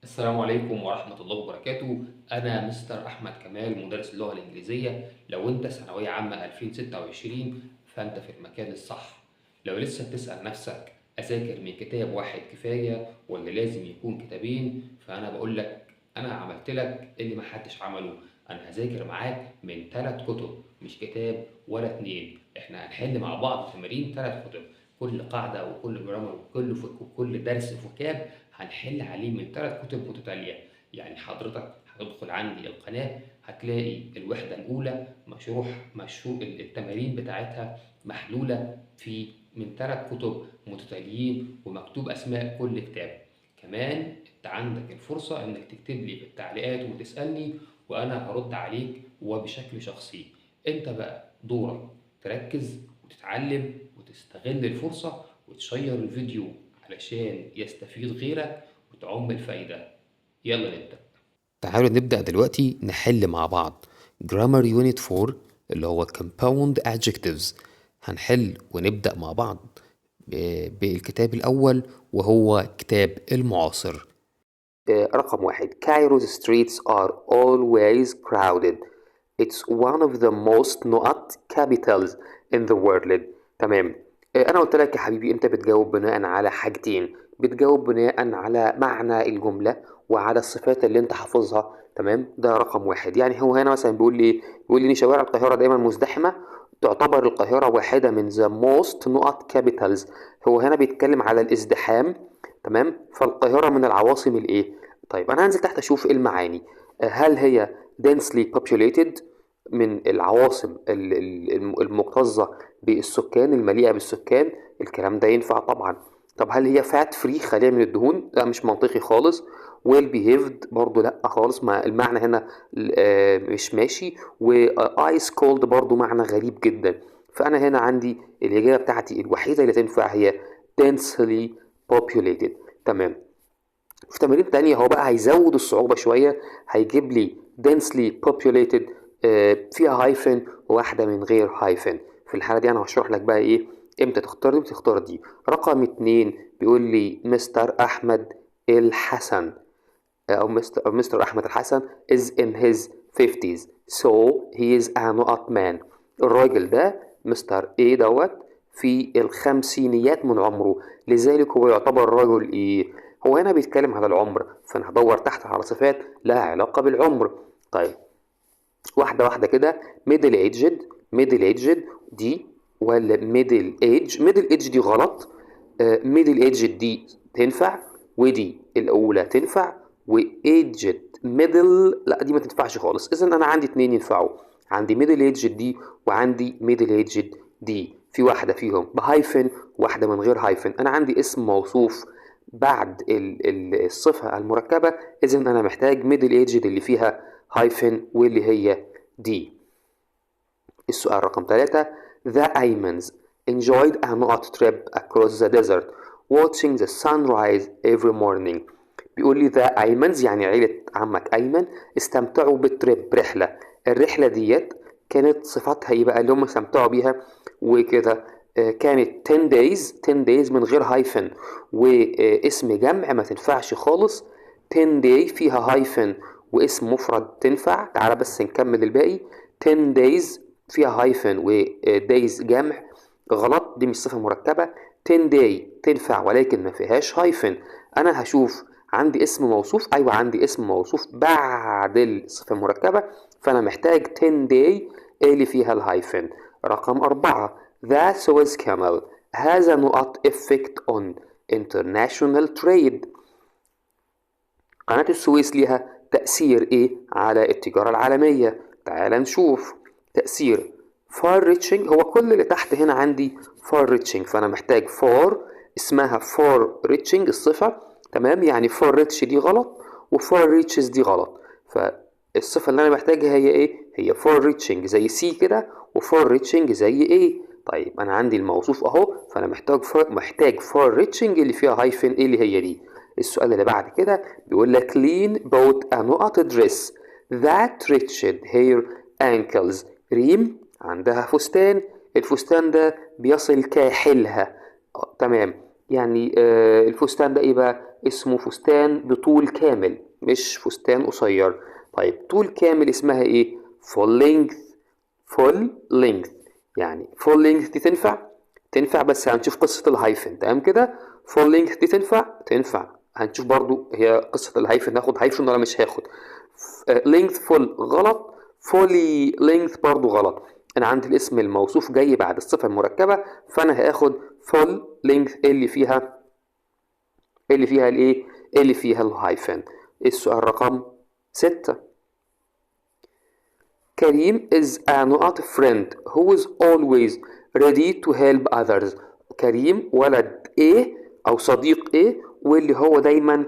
السلام عليكم ورحمة الله وبركاته. أنا مستر أحمد كمال، مدرس اللغة الإنجليزية. لو أنت ثانوية عامة 2026 فأنت في المكان الصح. لو لسه بتسأل نفسك أذاكر من كتاب واحد كفاية ولا لازم يكون كتابين، فأنا بقول لك أنا عملت لك اللي محدش عمله. أنا هذاكر معاك من 3 كتب، مش كتاب ولا 2. إحنا هنحل مع بعض تمارين 3 كتب، كل قاعدة وكل grammar وكل درس vocab هنحل عليه من 3 كتب متتالية. يعني حضرتك هتدخل عندي القناة هتلاقي الوحدة الأولى مشروح التمارين بتاعتها محلولة في من 3 كتب متتاليين ومكتوب أسماء كل كتاب. كمان أنت عندك الفرصة إنك تكتب لي في التعليقات وتسألني وأنا هرد عليك وبشكل شخصي. أنت بقى دورك تركز وتتعلم وتستغل الفرصة وتشير الفيديو علشان يستفيد غيرك وتعم الفايدة. يلا نبدأ. تعالوا نبدأ دلوقتي نحل مع بعض Grammar Unit 4 اللي هو Compound Adjectives. هنحل ونبدأ مع بعض بالكتاب الأول وهو كتاب المعاصر. رقم 1، Cairo's streets are always crowded. It's one of the most not capitals in the world. تمام. أنا قلت لك يا حبيبي أنت بتجاوب بناء على حاجتين، بتجاوب بناء على معنى الجملة وعلى الصفات اللي أنت حافظها. تمام، ده رقم 1. يعني هو هنا مثلا بيقول لي إن شوارع القاهرة دايما مزدحمة، تعتبر القاهرة واحدة من the most not capitals. هو هنا بيتكلم على الازدحام. تمام، فالقاهرة من العواصم الإيه؟ طيب أنا هنزل تحت أشوف إيه المعاني. هل هي densely populated، من العواصم المكتظة بالسكان، المليئة بالسكان؟ الكلام ده ينفع طبعا. طب هل هي fat free، خالية من الدهون؟ لا، مش منطقي خالص. well behaved برضو لا خالص، ما المعنى هنا مش ماشي. و ice cold برضو معنى غريب جدا. فأنا هنا عندي الإجابة بتاعتي الوحيدة اللي تنفع هي densely populated. تمام. في تمارين تانية هو بقى هيزود الصعوبة شوية، هيجيب لي densely populated فيها hyphen وواحدة من غير hyphen. في الحالة دي أنا هشرح لك بقى إيه إمتى تختار دي وتختار دي. رقم 2 بيقول لي مستر أحمد الحسن أو مستر أحمد الحسن is in his 50s so he is a not man. الراجل ده مستر إيه دوت في الخمسينيات من عمره، لذلك هو يعتبر رجل إيه؟ هو هنا بيتكلم على العمر، فأنا هدور تحت على صفات لها علاقة بالعمر. طيب واحدة واحدة كده، middle aged، middle aged دي ولا middle age؟ middle age دي غلط، middle aged دي تنفع، ودي الأولى تنفع، و aged middle لا دي ما تنفعش خالص. إذن أنا عندي 2 ينفعوا، عندي middle aged دي وعندي middle aged دي، في واحدة فيهم ب hyphen واحدة من غير hyphen. أنا عندي اسم موصوف بعد الصفة المركبة، إذن أنا محتاج middle aged اللي فيها hyphen واللي هي دي. السؤال رقم 3، The Aymans enjoyed a not trip across the desert watching the sunrise every morning. بيقول لي The Aymans يعني عيلة عمك أيمن استمتعوا ب trip، رحلة. الرحلة ديت كانت صفاتها ايه بقى اللي هم استمتعوا بيها وكده؟ كانت 10 days، 10 days من غير hyphen واسم جمع ما تنفعش خالص. 10 day فيها hyphen واسم مفرد تنفع. تعالى بس نكمل الباقي. 10 days فيها hyphen و days جمع غلط، دي مش صفة مركبة. 10 day تنفع ولكن ما فيهاش hyphen. أنا هشوف عندي اسم موصوف، أيوة عندي اسم موصوف بعد الصفة المركبة، فأنا محتاج 10 day اللي فيها ال hyphen. رقم 4، The Suez Canal has a not effect on international trade. قناة السويس ليها تأثير إيه على التجارة العالمية؟ تعال نشوف تأثير far reaching. هو كل اللي تحت هنا عندي far reaching، فأنا محتاج far، اسمها far reaching الصفة. تمام، يعني far reach دي غلط و far reaches دي غلط، فالصفة اللي أنا محتاجها هي إيه؟ هي far reaching زي C كده، و far reaching زي A. طيب أنا عندي الموصوف أهو، فأنا محتاج far reaching اللي فيها hyphen اللي هي دي. السؤال اللي بعد كده بيقول لك لين bought a not dress that reached her ankles. ريم عندها فستان، الفستان ده بيصل كاحلها. تمام، يعني الفستان ده ايه بقى؟ اسمه فستان بطول كامل مش فستان قصير. طيب طول كامل اسمها ايه؟ full length. full length يعني full length دي تنفع؟ تنفع، بس هنشوف قصة ال hyphen. تمام كده، full length دي تنفع؟ تنفع، هنشوف برضو هي قصة ال hyphen، هاخد hyphen ولا مش هاخد. length full غلط، fully length برضو غلط. انا عندي الاسم الموصوف جاي بعد الصفة المركبة، فانا هاخد full length اللي فيها الايه؟ اللي فيها ال hyphen. السؤال رقم 6، كريم is a not friend who is always ready to help others. كريم ولد ايه او صديق ايه، واللي هو دايما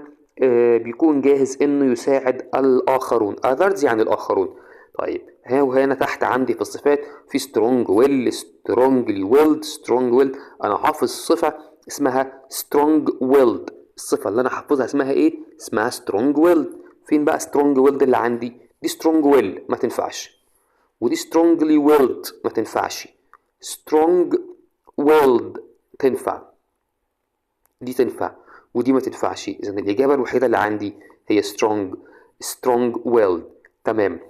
بيكون جاهز انه يساعد الاخرون. others يعني الاخرون. طيب ها وهنا تحت عندي في الصفات في strong will، strongly willed، strong willed. انا حافظ صفة اسمها strong willed، الصفة اللي انا حافظها اسمها ايه؟ اسمها strong willed. فين بقى strong willed اللي عندي؟ دي strong will ما تنفعش، ودي strongly willed ما تنفعش، strong willed تنفع، دي تنفع ودي ما تنفعش. إذن الإجابة الوحيدة اللي عندي هي strong willed. تمام.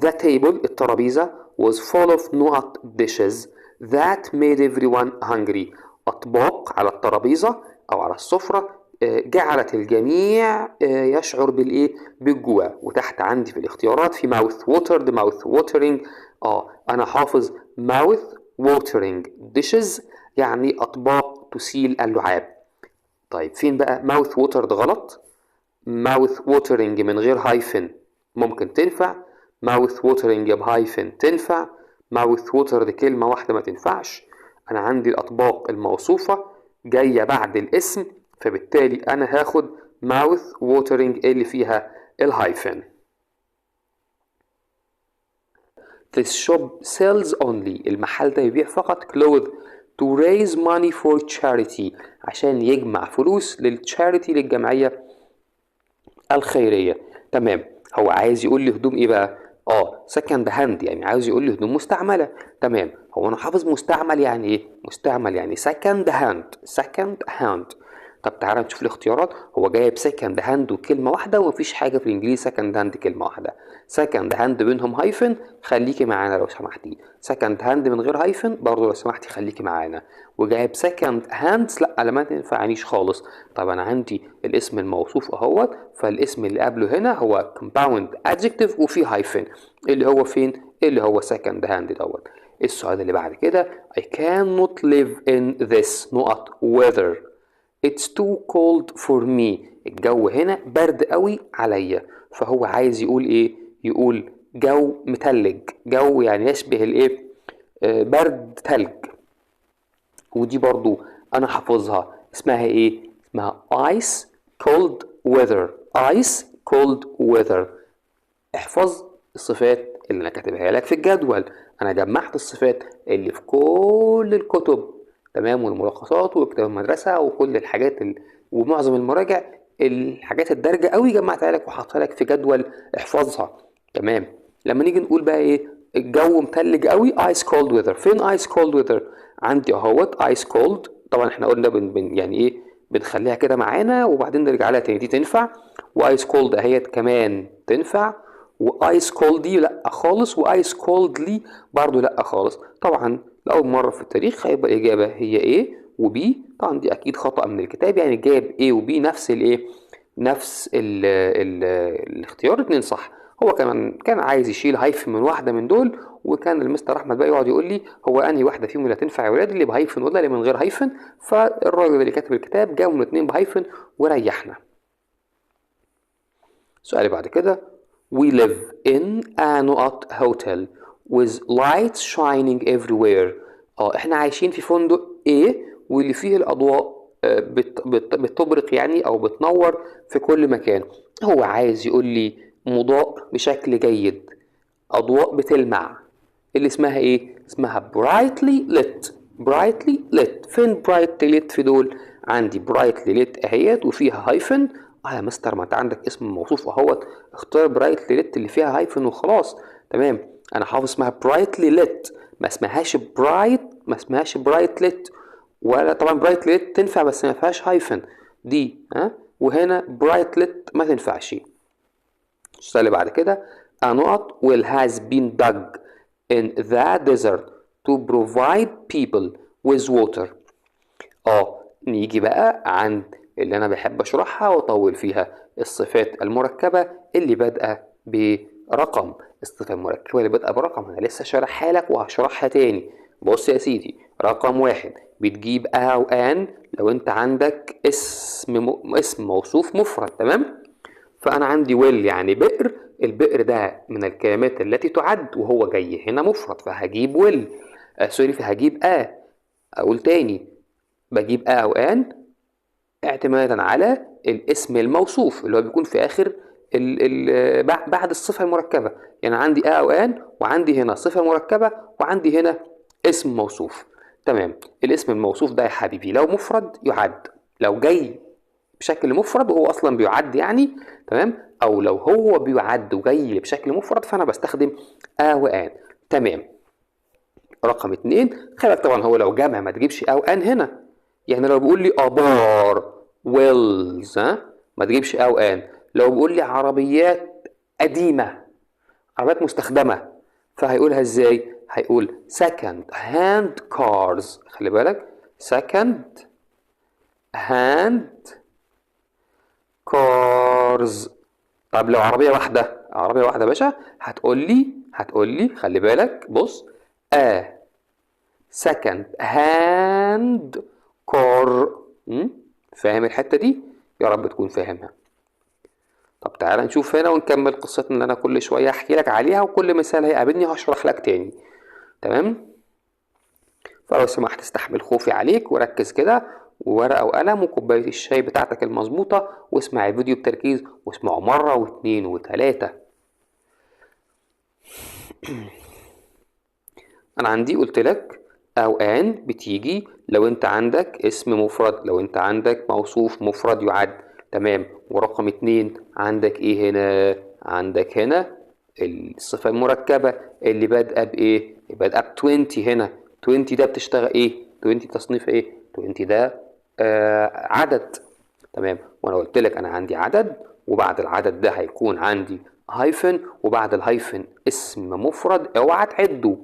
The table الترابيزة was full of not dishes that made everyone hungry. أطباق على الترابيزة أو على السفرة جعلت الجميع يشعر بالإيه؟ بالجوع. وتحت عندي في الاختيارات في mouth watered، mouth watering. أنا حافظ mouth watering dishes يعني أطباق تسيل اللعاب. طيب فين بقى mouth watered؟ غلط. mouth watering من غير hyphen ممكن تنفع، mouth watering ب hyphen تنفع، mouth watered كلمة واحدة ما تنفعش. أنا عندي الأطباق الموصوفة جاية بعد الاسم، فبالتالي أنا هاخد mouth watering اللي فيها ال hyphen. This shop sells only، المحل ده يبيع فقط clothes to raise money for charity، عشان يجمع فلوس لل charity للجمعية الخيرية. تمام. هو عايز يقول لي هدوم ايه بقى؟ second hand، يعني عاوز يقول لي هدوم مستعملة. تمام. هو انا حافظ مستعمل يعني ايه؟ مستعمل يعني second hand، second hand. طب تعالى نشوف الاختيارات. هو جايب second hand وكلمة واحدة، ومفيش حاجة في الانجليزي second hand كلمة واحدة. second hand بينهم hyphen، خليكي معانا لو سمحتي. second hand من غير hyphen برضه لو سمحتي خليكي معانا. وجايب second hands، لا ما تنفعنيش خالص. طب انا عندي الاسم الموصوف اهوت، فالاسم اللي قبله هنا هو compound adjective وفيه hyphen، اللي هو فين؟ اللي هو second hand دوت. السؤال اللي بعد كده، I cannot live in this نقط weather. It's too cold for me. الجو هنا برد قوي عليا، فهو عايز يقول ايه؟ يقول جو متلج، جو يعني يشبه الايه؟ برد تلج. ودي برضو انا حافظها، اسمها ايه؟ اسمها ice cold weather. ice cold weather. احفظ الصفات اللي انا كاتبها لك في الجدول. انا جمعت الصفات اللي في كل الكتب، تمام، والملخصات وكتاب المدرسة وكل الحاجات ومعظم المراجع، الحاجات الدارجة قوي جمعتها لك وحطها لك في جدول، احفظها. تمام. لما نيجي نقول بقى ايه؟ الجو متلج قوي، ice cold weather. فين ice cold weather؟ عندي اهوت ice cold. طبعا احنا قلنا بن يعني ايه، بنخليها كده معانا وبعدين نرجع لها تاني، دي تنفع. و ice cold اهيت كمان تنفع، و ice cold دي لا خالص، و ice coldly برضو لا خالص. طبعا لأول مرة في التاريخ هيبقى الإجابة هي A و B. طبعا دي أكيد خطأ من الكتاب، يعني جاب A و B نفس الإيه، نفس ال ال الاختيار، اتنين صح. هو كمان كان عايز يشيل hyphen من واحدة من دول، وكان المستر أحمد بقى يقعد يقول لي هو أنهي واحدة فيهم اللي هتنفع يا ولاد، اللي ب hyphen ولا اللي من غير hyphen. فالراجل اللي كاتب الكتاب جابهم الاتنين ب hyphen وريحنا. السؤال اللي بعد كده، We live in a نقط hotel with lights shining everywhere. احنا عايشين في فندق ايه واللي فيه الاضواء بتبرق يعني او بتنور في كل مكان. هو عايز يقول لي مضاء بشكل جيد، اضواء بتلمع، اللي اسمها ايه؟ اسمها brightly lit. brightly lit. فين brightly lit في دول؟ عندي brightly lit اهيت وفيها hyphen. يا مستر ما انت عندك اسم موصوف اهوت، اختار brightly lit اللي فيها hyphen وخلاص. تمام. انا حافظ اسمها brightly lit، ما اسمهاش bright، ما اسمهاش bright lit، ولا طبعا bright lit تنفع بس ما فيهاش hyphen دي. وهنا brightlet ما تنفعش. السؤال اللي بعد كده a نقط well has been dug in the desert to provide people with water. نيجي بقى عند اللي أنا بحب أشرحها وأطول فيها، الصفات المركبة اللي بادئة برقم. الصفة المركبة اللي بادئة برقم أنا لسه شارحها لك وهشرحها تاني. بص يا سيدي، رقم 1 بتجيب a أو an لو أنت عندك اسم موصوف مفرد، تمام؟ فأنا عندي well يعني بئر، البئر ده من الكلمات التي تعد وهو جاي هنا مفرد، فهجيب well، sorry، فهجيب a. أقول تاني، بجيب a أو an اعتمادا على الاسم الموصوف اللي هو بيكون في آخر بعد الصفة المركبة. يعني عندي a أو an، وعندي هنا صفة مركبة، وعندي هنا اسم موصوف، تمام؟ الاسم الموصوف ده يا حبيبي لو مفرد يعد، لو جاي بشكل مفرد وهو أصلا بيعد يعني، تمام؟ أو لو هو بيعد وجاي بشكل مفرد فأنا بستخدم a و an، تمام؟ رقم 2، خلي بالك طبعا هو لو جمع ما تجيبش a و an هنا، يعني لو بيقول لي آبار wells، ها، ما تجيبش a و an. لو بيقول لي عربيات قديمة، عربيات مستخدمة، فهيقولها ازاي؟ هيقول second hand cars. خلي بالك second hand cars. طب لو عربية واحدة، عربية واحدة يا باشا، هتقول لي خلي بالك، بص، a second hand car. فاهم الحتة دي؟ يا رب تكون فاهمها. طب تعالى نشوف هنا ونكمل قصتنا اللي أنا كل شوية أحكي لك عليها، وكل مثال هيقابلني هشرح لك تاني، تمام؟ فلو سمحت استحمل خوفي عليك وركز كده، وورقة وقلم وكوباية الشاي بتاعتك المظبوطة، واسمع الفيديو بتركيز، واسمعه مرة واتنين وتلاتة. أنا عندي قلت لك أو أن بتيجي لو أنت عندك اسم مفرد، لو أنت عندك موصوف مفرد يعد، تمام؟ ورقم 2 عندك إيه هنا؟ عندك هنا الصفة المركبة اللي بادئة بإيه؟ بادئة ب 20 هنا. 20 ده بتشتغل إيه؟ 20 تصنيف إيه؟ 20 ده عدد، تمام؟ وأنا قلت لك أنا عندي عدد، وبعد العدد ده هيكون عندي hyphen، وبعد ال hyphen اسم مفرد اوعى تعده،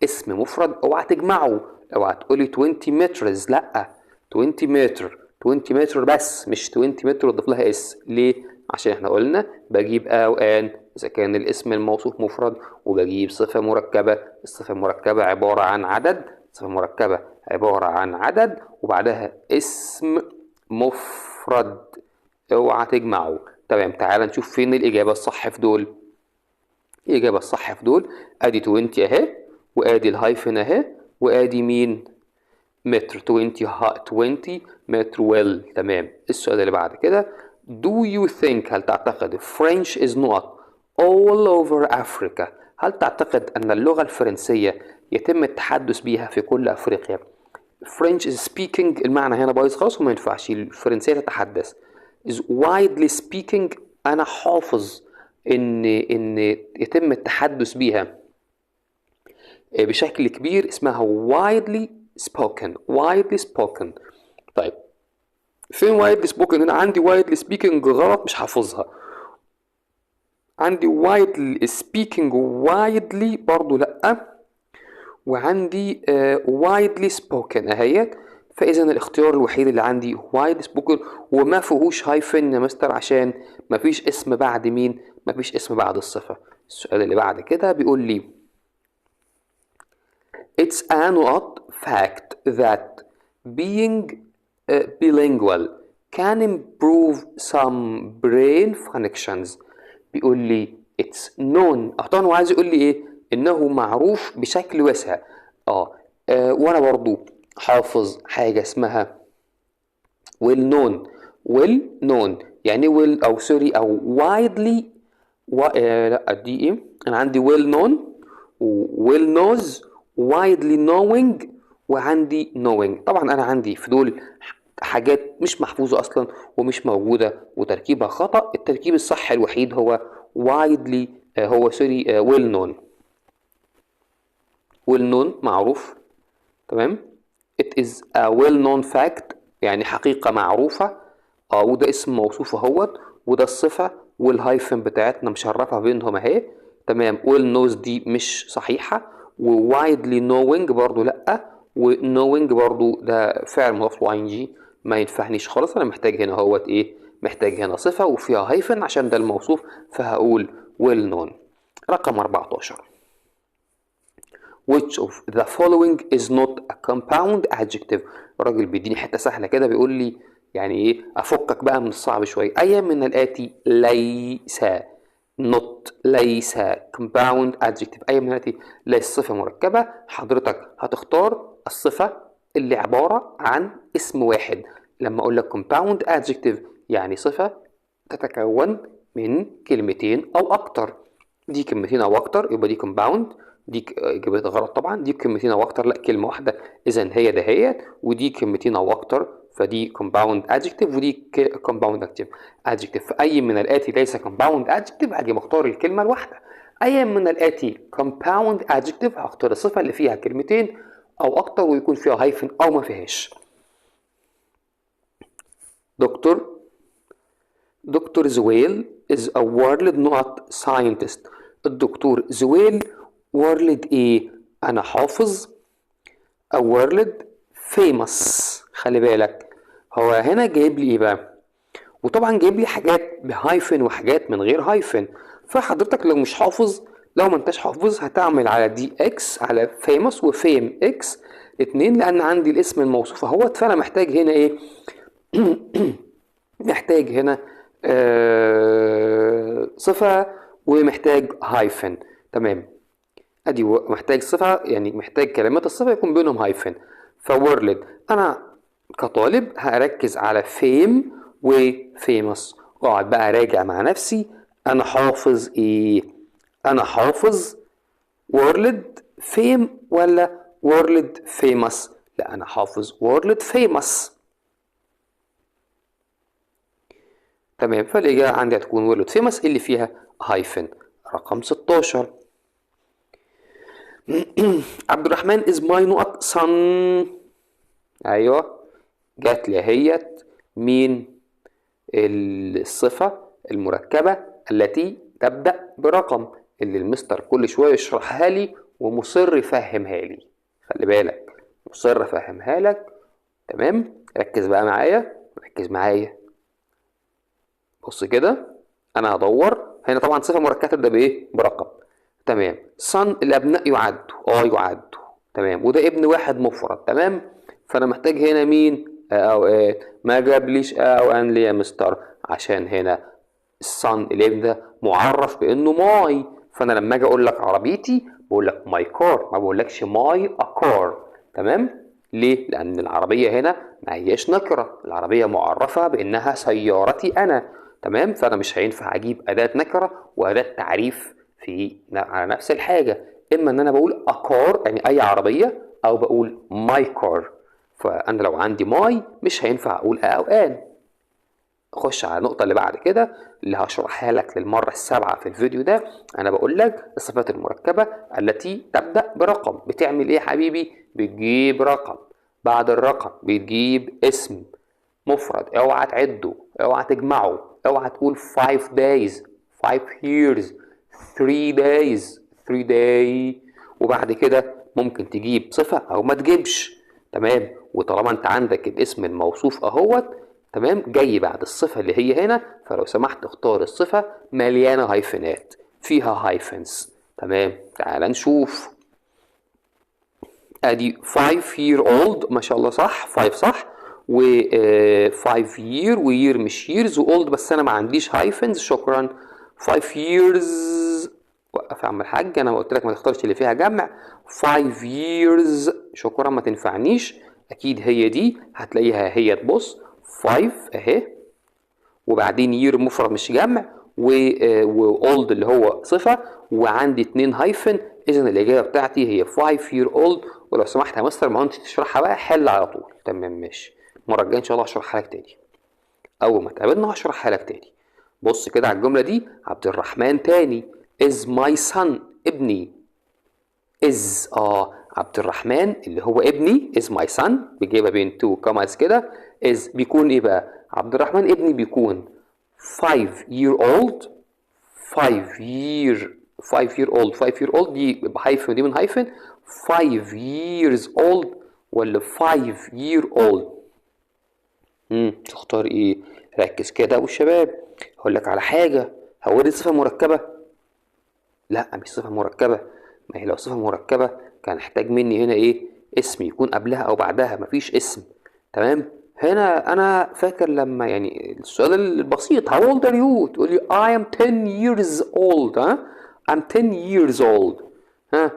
اسم مفرد اوعى تجمعه، اوعى تقولي 20 meters، لا 20 متر، 20 متر بس، مش 20 متر وتضيف لها s. ليه؟ عشان احنا قلنا بجيب a و an اذا كان الاسم الموصوف مفرد، وبجيب صفة مركبة، الصفة المركبة عبارة عن عدد، صفة مركبة عبارة عن عدد وبعدها اسم مفرد اوعى تجمعه، تمام؟ تعال نشوف فين الإجابة الصح في دول. الإجابة الصح في دول ادي 20 اهي، وادي ال hyphen اهي، وادي مين؟ متر، 20 20 متر well، تمام؟ السؤال اللي بعد كده do you think، هل تعتقد French is not all over Africa، هل تعتقد أن اللغة الفرنسية يتم التحدث بيها في كل أفريقيا؟ French is speaking، المعنى هنا بايظ خالص وما ينفعش الفرنسية تتحدث. is widely speaking، أنا حافظ إن يتم التحدث بيها بشكل كبير، اسمها widely spoken، widely spoken. طيب فين widely spoken؟ هنا عندي widely speaking غلط مش حافظها، عندي widely speaking widely برضو لأ، وعندي widely spoken اهيت. فإذا الاختيار الوحيد اللي عندي widely spoken وما فيهوش hyphen يا مستر، عشان ما فيش اسم بعد مين؟ ما فيش اسم بعد الصفة. السؤال اللي بعد كده بيقول لي It's a not fact that being bilingual can improve some brain functions. بيقول لي it's known، طبعا هو عايز يقول لي ايه؟ انه معروف بشكل واسع. وانا برضو حافظ حاجة اسمها well known. well known يعني well او sorry او widely لا دي ايه؟ انا عندي well known و well knows widely knowing وعندي knowing. طبعا انا عندي في دول حاجات مش محفوظة اصلا ومش موجودة وتركيبها خطأ. التركيب الصح الوحيد هو widely، هو sorry، well known. well known معروف، تمام. It is a well known fact يعني حقيقة معروفة. وده اسم موصوف اهوت، وده الصفة، وال hyphen بتاعتنا مشرفة بينهم اهي. تمام. well knows دي مش صحيحة، و widely knowing برضو لأ، و knowing برضو ده فعل مضاف له ing ما ينفعنيش خالص. انا محتاج هنا اهوت ايه؟ محتاج هنا صفة وفيها hyphen عشان ده الموصوف، فهقول well known. رقم 14، which of the following is not a compound adjective؟ الراجل بيديني حتة سهلة كده، بيقول لي يعني ايه، افكك بقى من الصعب شوية. اي من الاتي ليس، not ليس compound adjective، اي من الاتي ليس صفة مركبة. حضرتك هتختار الصفة اللي عبارة عن اسم واحد. لما اقول لك compound adjective يعني صفة تتكون من كلمتين او اكتر. دي كلمتين او اكتر يبقى دي compound، دي اجابتها غلط طبعا. دي كلمتين او اكتر، لا كلمة واحدة، اذا هي دهيت. ودي كلمتين او اكتر فدي compound adjective، ودي compound adjective. فاي من الاتي ليس compound adjective، هاجي مختار الكلمة الواحدة. اي من الاتي compound adjective، هختار الصفة اللي فيها كلمتين او اكتر ويكون فيها hyphen او ما فيهاش. دكتور زويل is a world not scientist. الدكتور زويل world ايه؟ انا حافظ a world famous. خلي بالك هو هنا جايب لي ايه بقى؟ وطبعا جايب لي حاجات ب hyphen وحاجات من غير hyphen. فحضرتك لو مش حافظ، لو ما انتش حافظ، هتعمل على دي X، على famous و fame X اتنين، لان عندي الاسم الموصوف اهوت. فانا محتاج هنا ايه؟ محتاج هنا صفة ومحتاج hyphen. تمام. ادي محتاج صفة، يعني محتاج كلمات الصفة يكون بينهم hyphen. ف world انا كطالب هركز على fame و famous، واقعد بقى اراجع مع نفسي انا حافظ ايه. انا حافظ world fame ولا world famous؟ لا انا حافظ world famous. تمام. فالاجابه عندي هتكون world famous اللي فيها hyphen. رقم 16، عبد الرحمن is my نقط son. ايوه جات لي اهيت مين؟ الصفة المركبة التي تبدأ برقم، اللي المستر كل شوية يشرحها لي ومصر يفهمها لي. خلي بالك مصر افهمها لك. تمام. ركز بقى معايا، ركز معايا. بص كده، انا هدور هنا طبعا صفة مركبة تبدأ بايه؟ برقم. تمام. son الابناء يعدوا، يعدوا. تمام. وده ابن واحد مفرد. تمام. فانا محتاج هنا مين؟ او ايه؟ ما جابليش او an ليه يا مستر؟ عشان هنا ال son الابن ده معرف بانه my. فانا لما اجي اقول لك عربيتي بقول لك my car، ما بقولكش my a car. تمام. ليه؟ لان العربية هنا ما هياش نكره، العربية معرفة بانها سيارتي انا. تمام. فانا مش هينفع اجيب اداه نكره واداه تعريف في على نفس الحاجة. اما ان انا بقول a car يعني اي عربية، او بقول my car. فانا لو عندي my مش هينفع اقول a او an. خش على النقطة اللي بعد كده اللي هشرحها لك للمرة السابعة في الفيديو ده. أنا بقول لك الصفات المركبة التي تبدأ برقم بتعمل إيه يا حبيبي؟ بتجيب رقم، بعد الرقم بتجيب اسم مفرد، اوعى تعده، اوعى تجمعه، اوعى تقول 5 days، 5 years، 3 days، 3 day، وبعد كده ممكن تجيب صفة أو ما تجيبش. تمام. وطالما أنت عندك الاسم الموصوف أهوت، تمام، جاي بعد الصفة اللي هي هنا، فلو سمحت اختار الصفة مليانة هايفنات، فيها hyphens. تمام. تعال نشوف. ادي 5 year old، ما شاء الله صح، 5 صح، و 5 year و year مش years و old، بس انا ما عنديش hyphens، شكرا. 5 years، وقف يا عم الحاج، انا قلت لك ما تختارش اللي فيها جمع. 5 years، شكرا، ما تنفعنيش، اكيد هي دي هتلاقيها هي، تبص 5 اهي، وبعدين year مفرد مش جمع، و old اللي هو صفة، وعندي 2 hyphen، اذا الاجابة بتاعتي هي 5 year old. ولو سمحت يا مستر ما انت تشرحها بقى، حل على طول. تمام ماشي، المرة الجاية ان شاء الله هشرحها لك تاني، اول ما تقابلنا هشرحها لك تاني. بص كده على الجملة دي، عبد الرحمن تاني is my son، ابني، is، عبد الرحمن اللي هو ابني is my son، بيجيبها بين two commas كده، is بيكون ايه بقى؟ عبد الرحمن ابني بيكون 5 year old، 5 year، 5 year old، 5 year old دي ب hyphen ودي من hyphen، 5 years old ولا 5 year old؟ تختار ايه؟ ركز كده والشباب، هقول لك على حاجة. هو دي صفة مركبة؟ لا مش صفة مركبة. ما هي لو صفة مركبة كان هحتاج مني هنا ايه؟ اسم يكون قبلها او بعدها، مفيش اسم. تمام. هنا انا فاكر لما يعني السؤال البسيط how old are you، تقول لي I am 10 years old. ها I'm 10 years old. ها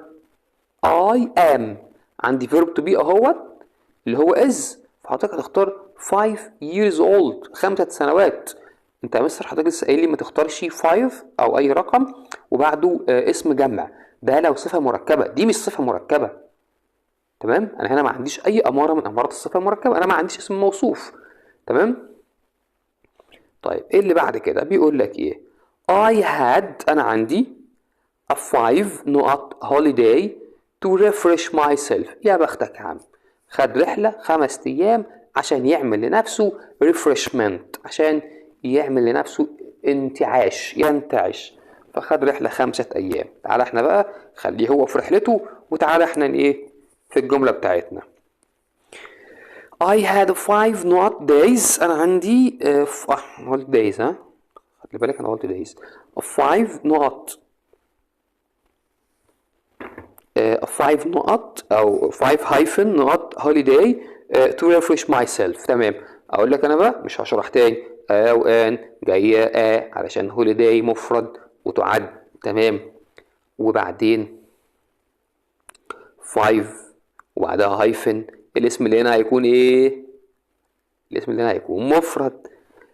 I am عندي verb to be اهوت اللي هو is، فحضرتك هتختار 5 years old، 5 سنوات. انت يا مستر حضرتك لسه قايل لي ما تختارش 5 او اي رقم وبعده اسم جمع، ده لو صفة مركبة، دي مش صفة مركبة. تمام. انا هنا ما عنديش اي امارة من امارات الصفة المركبة، انا ما عنديش اسم موصوف. تمام. طيب ايه اللي بعد كده؟ بيقول لك ايه؟ I had، انا عندي a 5 نقط holiday to refresh myself. يا بختك يا عم، خد رحلة 5 أيام عشان يعمل لنفسه refreshment، عشان يعمل لنفسه انتعاش، ينتعش، فخد رحلة 5 أيام. تعالى احنا بقى خليه هو في رحلته، وتعالى احنا ايه في الجملة بتاعتنا. I had 5 نقط days، أنا عندي قلت days، ها خلي بالك أنا قلت days. 5 نقط، 5 نقط أو 5 hyphen نقط holiday to refresh myself. تمام. أقول لك أنا بقى مش هشرح تاني، أو an جاية a علشان holiday مفرد وتعد. تمام. وبعدين 5 وبعدها hyphen، الاسم اللي هنا هيكون ايه؟ الاسم اللي هنا هيكون مفرد،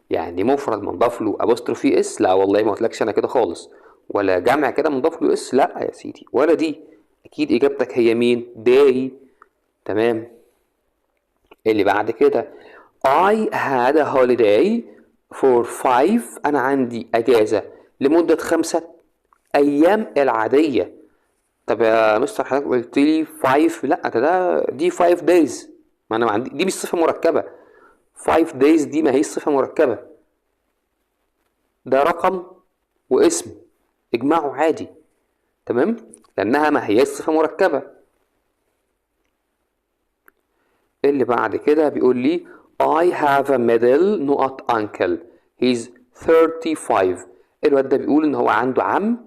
يعني مفرد منضاف له apostrophe s؟ لا والله ما قلتلكش انا كده خالص، ولا جمع كده منضاف له s؟ لا يا سيدي، ولا دي. اكيد اجابتك هي مين؟ day. تمام. اللي بعد كده I had a holiday for 5، انا عندي اجازة لمدة 5 ايام العادية. طب يا مستر حضرتك قلت لي 5، لا ده دي 5 days، ما انا ما عندي، دي مش صفة مركبة. 5 days دي ما هي صفة مركبة، ده رقم واسم اجمعه عادي. تمام، لانها ما هي صفة مركبة. اللي بعد كده بيقول لي I have a middle نقط uncle he's 35. الواد ده بيقول ان هو عنده عم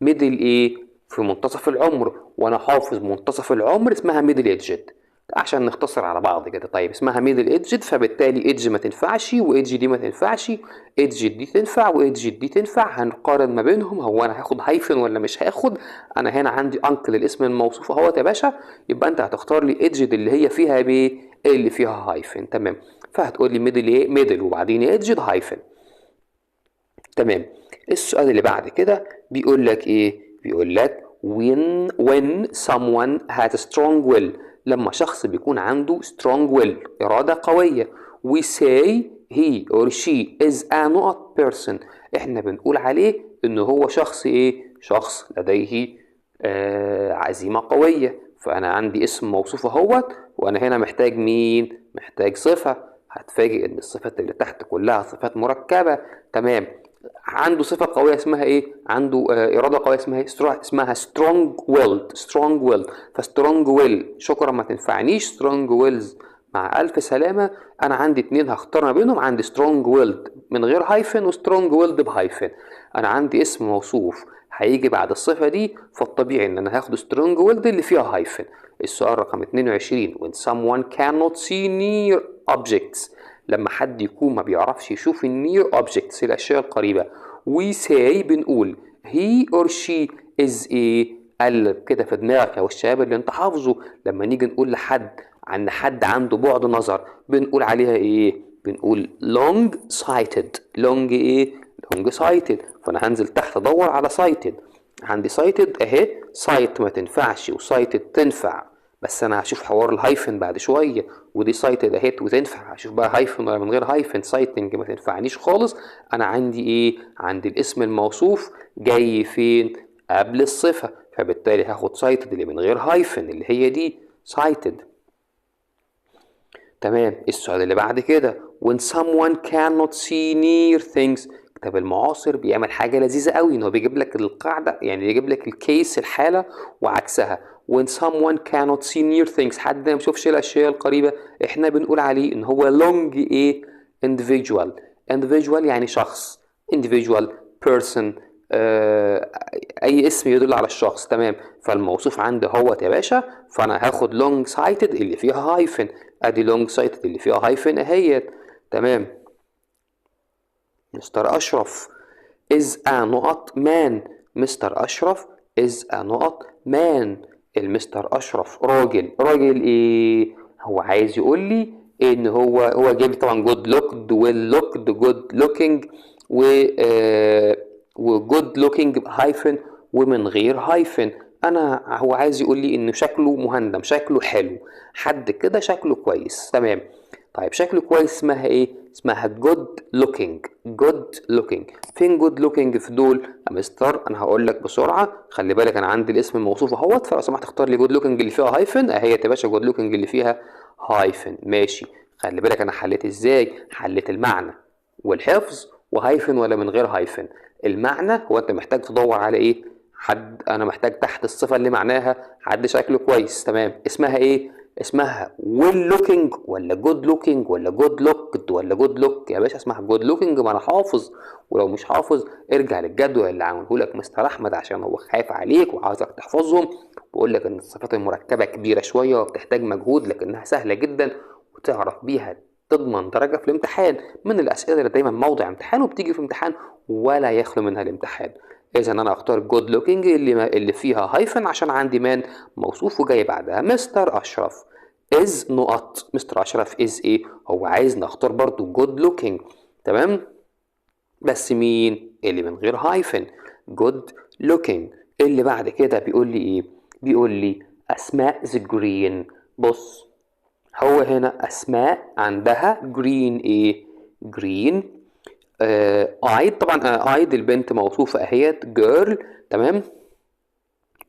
middle ايه؟ في منتصف العمر، وانا حافظ منتصف العمر اسمها middle aged عشان نختصر على بعض كده. طيب اسمها middle aged، فبالتالي age ما تنفعش، وايدج دي ما تنفعش، ايدج دي تنفع، وايدج دي تنفع. هنقارن ما بينهم، هو انا هاخد hyphen ولا مش هاخد؟ انا هنا عندي uncle الاسم الموصوف اهوت يا باشا، يبقى انت هتختار لي aged اللي هي فيها ب اللي فيها hyphen. تمام. فهتقول لي middle ايه؟ middle وبعدين aged hyphen. تمام. السؤال اللي بعد كده بيقول لك ايه؟ بيقول لك when someone has a strong will، لما شخص بيكون عنده strong will إرادة قوية، we say he or she is a not person، احنا بنقول عليه ان هو شخص ايه؟ شخص لديه عزيمة قوية. فأنا عندي اسم موصوف اهوت، وأنا هنا محتاج مين؟ محتاج صفة. هتفاجئ إن الصفات اللي تحت كلها صفات مركبة. تمام. عنده صفة قوية اسمها إيه؟ عنده إرادة قوية اسمها إيه؟ اسمها strong willed. strong willed. ف strong will شكرا ما تنفعنيش، strong wills مع ألف سلامة. أنا عندي اتنين هختار ما بينهم، عندي strong willed من غير hyphen و strong willed ب hyphen. أنا عندي اسم موصوف هيجي بعد الصفة دي، فالطبيعي إن أنا هاخد strong willed اللي فيها hyphen. السؤال رقم 22 when someone cannot see near objects، لما حد يكون ما بيعرفش يشوف ال near objects الأشياء القريبة، we say بنقول he or she is a. قلب كده في دماغك يا الشباب اللي انت حافظه، لما نيجي نقول لحد عن حد عنده بعد نظر بنقول عليها ايه؟ بنقول long sighted. long ايه؟ long sighted. فانا هنزل تحت ادور على sighted، عندي sighted اهي، sight ما تنفعش و sighted تنفع، بس انا هشوف حوار ال hyphen بعد شويه، ودي sighted اهي وتنفع، هشوف بقى hyphen ولا من غير hyphen. sighting ما تنفعنيش خالص. انا عندي ايه؟ عندي الاسم الموصوف جاي فين؟ قبل الصفة، فبالتالي هاخد sighted اللي من غير hyphen اللي هي دي sighted. تمام. السؤال اللي بعد كده when someone cannot see near things. كتاب المعاصر بيعمل حاجة لذيذة قوي، ان هو بيجيب لك القاعدة، يعني بيجيب لك ال case الحالة وعكسها. when someone cannot see near things، حد ما بيشوفش الأشياء القريبة، احنا بنقول عليه ان هو long ايه؟ individual. individual يعني شخص، individual person، اي اسم يدل على الشخص. تمام. فالموصوف عندي هو يا باشا، فانا هاخد long sighted اللي فيها hyphen، ادي long sighted اللي فيها hyphen اهيت. تمام. مستر اشرف is a نقط man. مستر اشرف is a نقط man. المستر اشرف راجل، راجل ايه؟ هو عايز يقول لي ان هو جايب طبعا good looked، well looked، good looking، و good looking hyphen ومن غير hyphen. هو عايز يقول لي ان شكله مهندم، شكله حلو، حد كده شكله كويس. تمام. طيب شكله كويس اسمها ايه؟ اسمها good looking. good looking. فين good looking في دول يا مستر؟ انا هقول لك بسرعه، خلي بالك انا عندي الاسم الموصوف اهوت، فلو سمحت اختار لي good looking اللي فيها hyphen. اهي يا باشا good looking اللي فيها hyphen. ماشي. خلي بالك انا حليت ازاي؟ حليت المعنى والحفظ و hyphen ولا من غير hyphen. المعنى هو انت محتاج تدور على ايه؟ حد، انا محتاج تحت الصفه اللي معناها حد شكله كويس. تمام. اسمها ايه؟ اسمها well looking ولا good looking ولا good looked ولا good look؟ يا باشا اسمها good looking، ما انا حافظ، ولو مش حافظ ارجع للجدول اللي عامله لك مستر احمد عشان هو خايف عليك وعاوزك تحفظهم. بيقول لك ان الصفات المركبه كبيره شويه وبتحتاج مجهود، لكنها سهله جدا وتعرف بيها تضمن درجه في الامتحان. من الاسئله اللي دايما موضع امتحان وبتيجي في امتحان ولا يخلو منها الامتحان. اذا انا اختار good looking اللي فيها hyphen عشان عندي man موصوف وجاي بعدها. مستر اشرف is نقط. مستر اشرف is ايه؟ هو عايز نختار برضو good looking. تمام. بس مين اللي من غير hyphen؟ good looking. اللي بعد كده بيقول لي ايه؟ بيقول لي اسماء is green. بص هو هنا اسماء عندها green ايه؟ green eyed. طبعا eyed البنت موصوفه اهيت girl. تمام.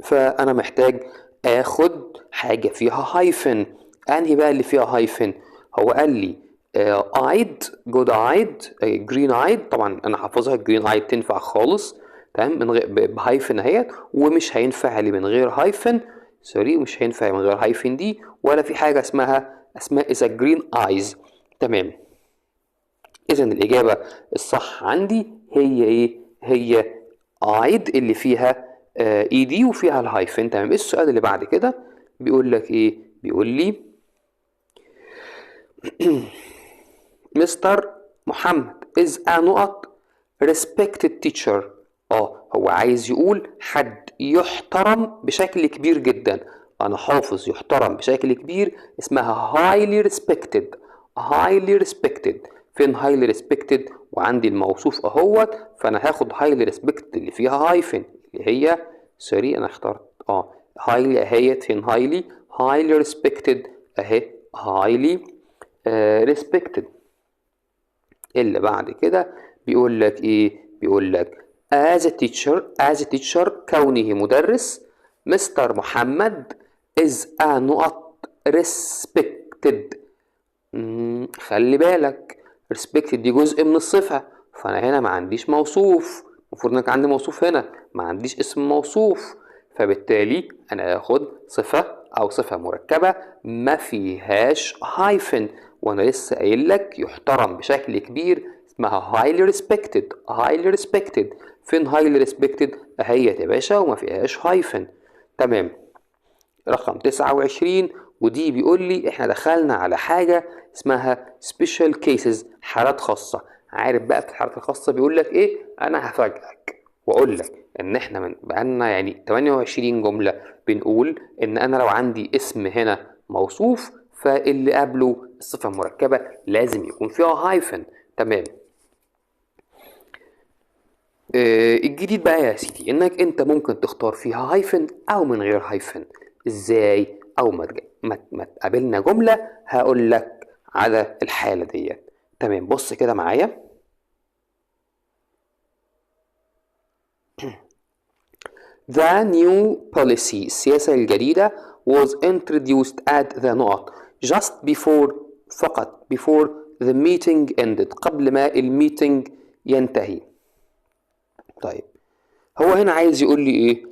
فانا محتاج اخد حاجه فيها hyphen. انهي بقى اللي فيها hyphen؟ هو قال لي eyed، good eyed، green eyed. طبعا انا حافظها green eyed تنفع خالص. تمام. من غير ب hyphen اهيت، ومش هينفع اللي من غير hyphen، sorry مش هينفع من غير hyphen دي، ولا في حاجه اسمها اسماء is green eyes. تمام. اذا الاجابه الصح عندي هي ايه؟ هي eyed اللي فيها ed وفيها ال hyphen. تمام. السؤال اللي بعد كده بيقول لك ايه؟ بيقول لي مستر محمد is a نقط respected teacher. هو عايز يقول حد يحترم بشكل كبير جدا. انا حافظ يحترم بشكل كبير اسمها highly respected. highly respected. فين highly respected؟ وعندي الموصوف اهوت، فانا هاخد highly respected اللي فيها hyphen اللي هي sorry انا اخترت highly اهيت. فين highly؟ highly respected اهي highly respected. اللي بعد كده بيقول لك ايه؟ بيقول لك as a teacher، as a teacher كونه مدرس، مستر محمد is a نقط respected. خلي بالك respected دي جزء من الصفة، فأنا هنا ما عنديش موصوف، المفروض انك عندي موصوف هنا، ما عنديش اسم موصوف، فبالتالي أنا هاخد صفة أو صفة مركبة ما فيهاش hyphen، وأنا لسه قايل لك يحترم بشكل كبير اسمها highly respected. highly respected. فين highly respected؟ أهيت يا باشا وما فيهاش hyphen. تمام. رقم 29، ودي بيقول لي احنا دخلنا على حاجة اسمها special cases، حالات خاصة. عارف بقى في الحالات الخاصة بيقول لك ايه؟ انا هفاجئك واقول لك ان احنا من بقالنا 28 جملة بنقول ان انا لو عندي اسم هنا موصوف فاللي قبله الصفة المركبة لازم يكون فيها hyphen. تمام. الجديد بقى يا سيدي انك انت ممكن تختار فيها hyphen او من غير hyphen. ازاي؟ او ما تقابلنا جملة هقول لك على الحالة ديت. تمام. بص كده معايا. The new policy، السياسة الجديدة، was introduced at the نقط just before، فقط، before the meeting ended، قبل ما ال meeting ينتهي. طيب، هو هنا عايز يقول لي ايه؟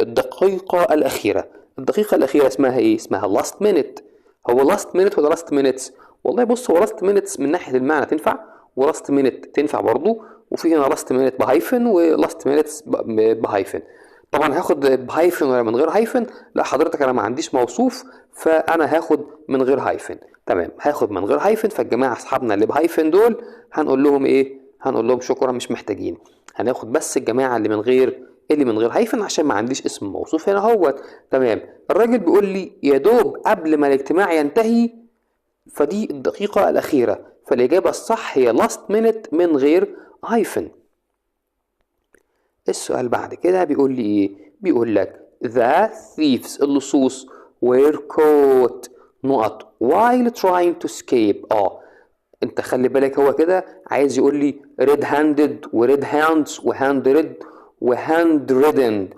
الدقيقة الأخيرة. الدقيقة الأخيرة اسمها ايه؟ اسمها last minute. هو last minute ولا last minutes؟ والله بص، هو last minutes من ناحية المعنى تنفع، و last minute تنفع برضو، وفي هنا last minute ب hyphen و last minutes ب hyphen. طبعا هاخد ب hyphen ولا من غير hyphen؟ لا حضرتك، انا ما عنديش موصوف، فانا هاخد من غير hyphen. تمام، هاخد من غير hyphen. فالجماعه اصحابنا اللي ب hyphen دول هنقول لهم ايه؟ هنقول لهم شكرا، مش محتاجين. هناخد بس الجماعة اللي من غير hyphen عشان ما عنديش اسم موصوف هنا اهوت. تمام، الراجل بيقول لي يا دوب قبل ما الاجتماع ينتهي، فدي الدقيقة الأخيرة، فالإجابة الصح هي last minute من غير hyphen. السؤال بعد كده بيقول لي إيه؟ بيقول لك the thieves، اللصوص، were caught نقط while trying to escape. انت خلي بالك، هو كده عايز يقول لي red handed و red hands و hand red و hand reddened.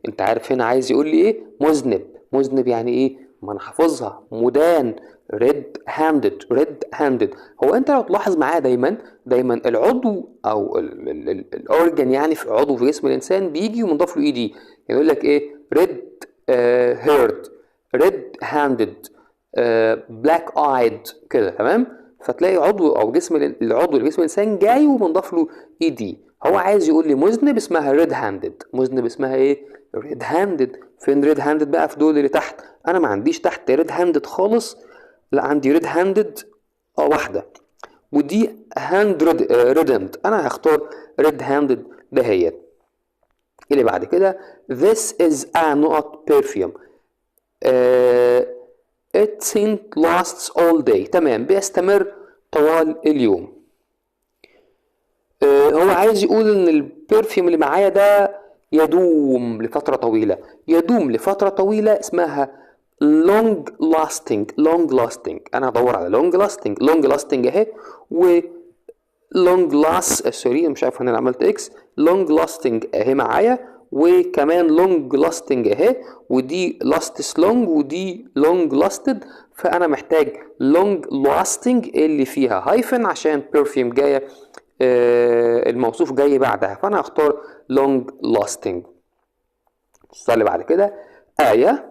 انت عارف هنا عايز يقول لي ايه؟ مذنب. مذنب يعني ايه؟ ما انا حافظها، مدان، red handed، red handed. هو انت لو تلاحظ معايا، دايما دايما العضو او ال organ، يعني في عضو في جسم الانسان بيجي ومنضاف له ed. يعني يقول لك ايه؟ red haired، red handed، black eyed كده. تمام، فتلاقي عضو او جسم العضو اللي جسم الانسان جاي ومنضاف له ed. هو عايز يقول لي مذنب اسمها red handed. مذنب اسمها ايه؟ red handed. فين red handed بقى في دول اللي تحت؟ انا ما عنديش تحت red handed خالص. لا، عندي red handed واحده، ودي hand reddened. انا هختار red handed دهيت. اللي بعد كده: this is a نقط perfume، its scent lasts all day. تمام، بيستمر طوال اليوم. هو عايز يقول ان ال perfume اللي معايا ده يدوم لفترة طويلة. يدوم لفترة طويلة اسمها long lasting، long lasting. انا هدور على long lasting. long lasting اهي، و long last، sorry، مش عارف انا عملت X. long lasting اهي معايا، وكمان long lasting اهي، ودي lasts long ودي long lasted، فانا محتاج long lasting اللي فيها hyphen عشان perfume جاية الموصوف جاي بعدها، فانا هختار long lasting. السؤال اللي بعد كده: آية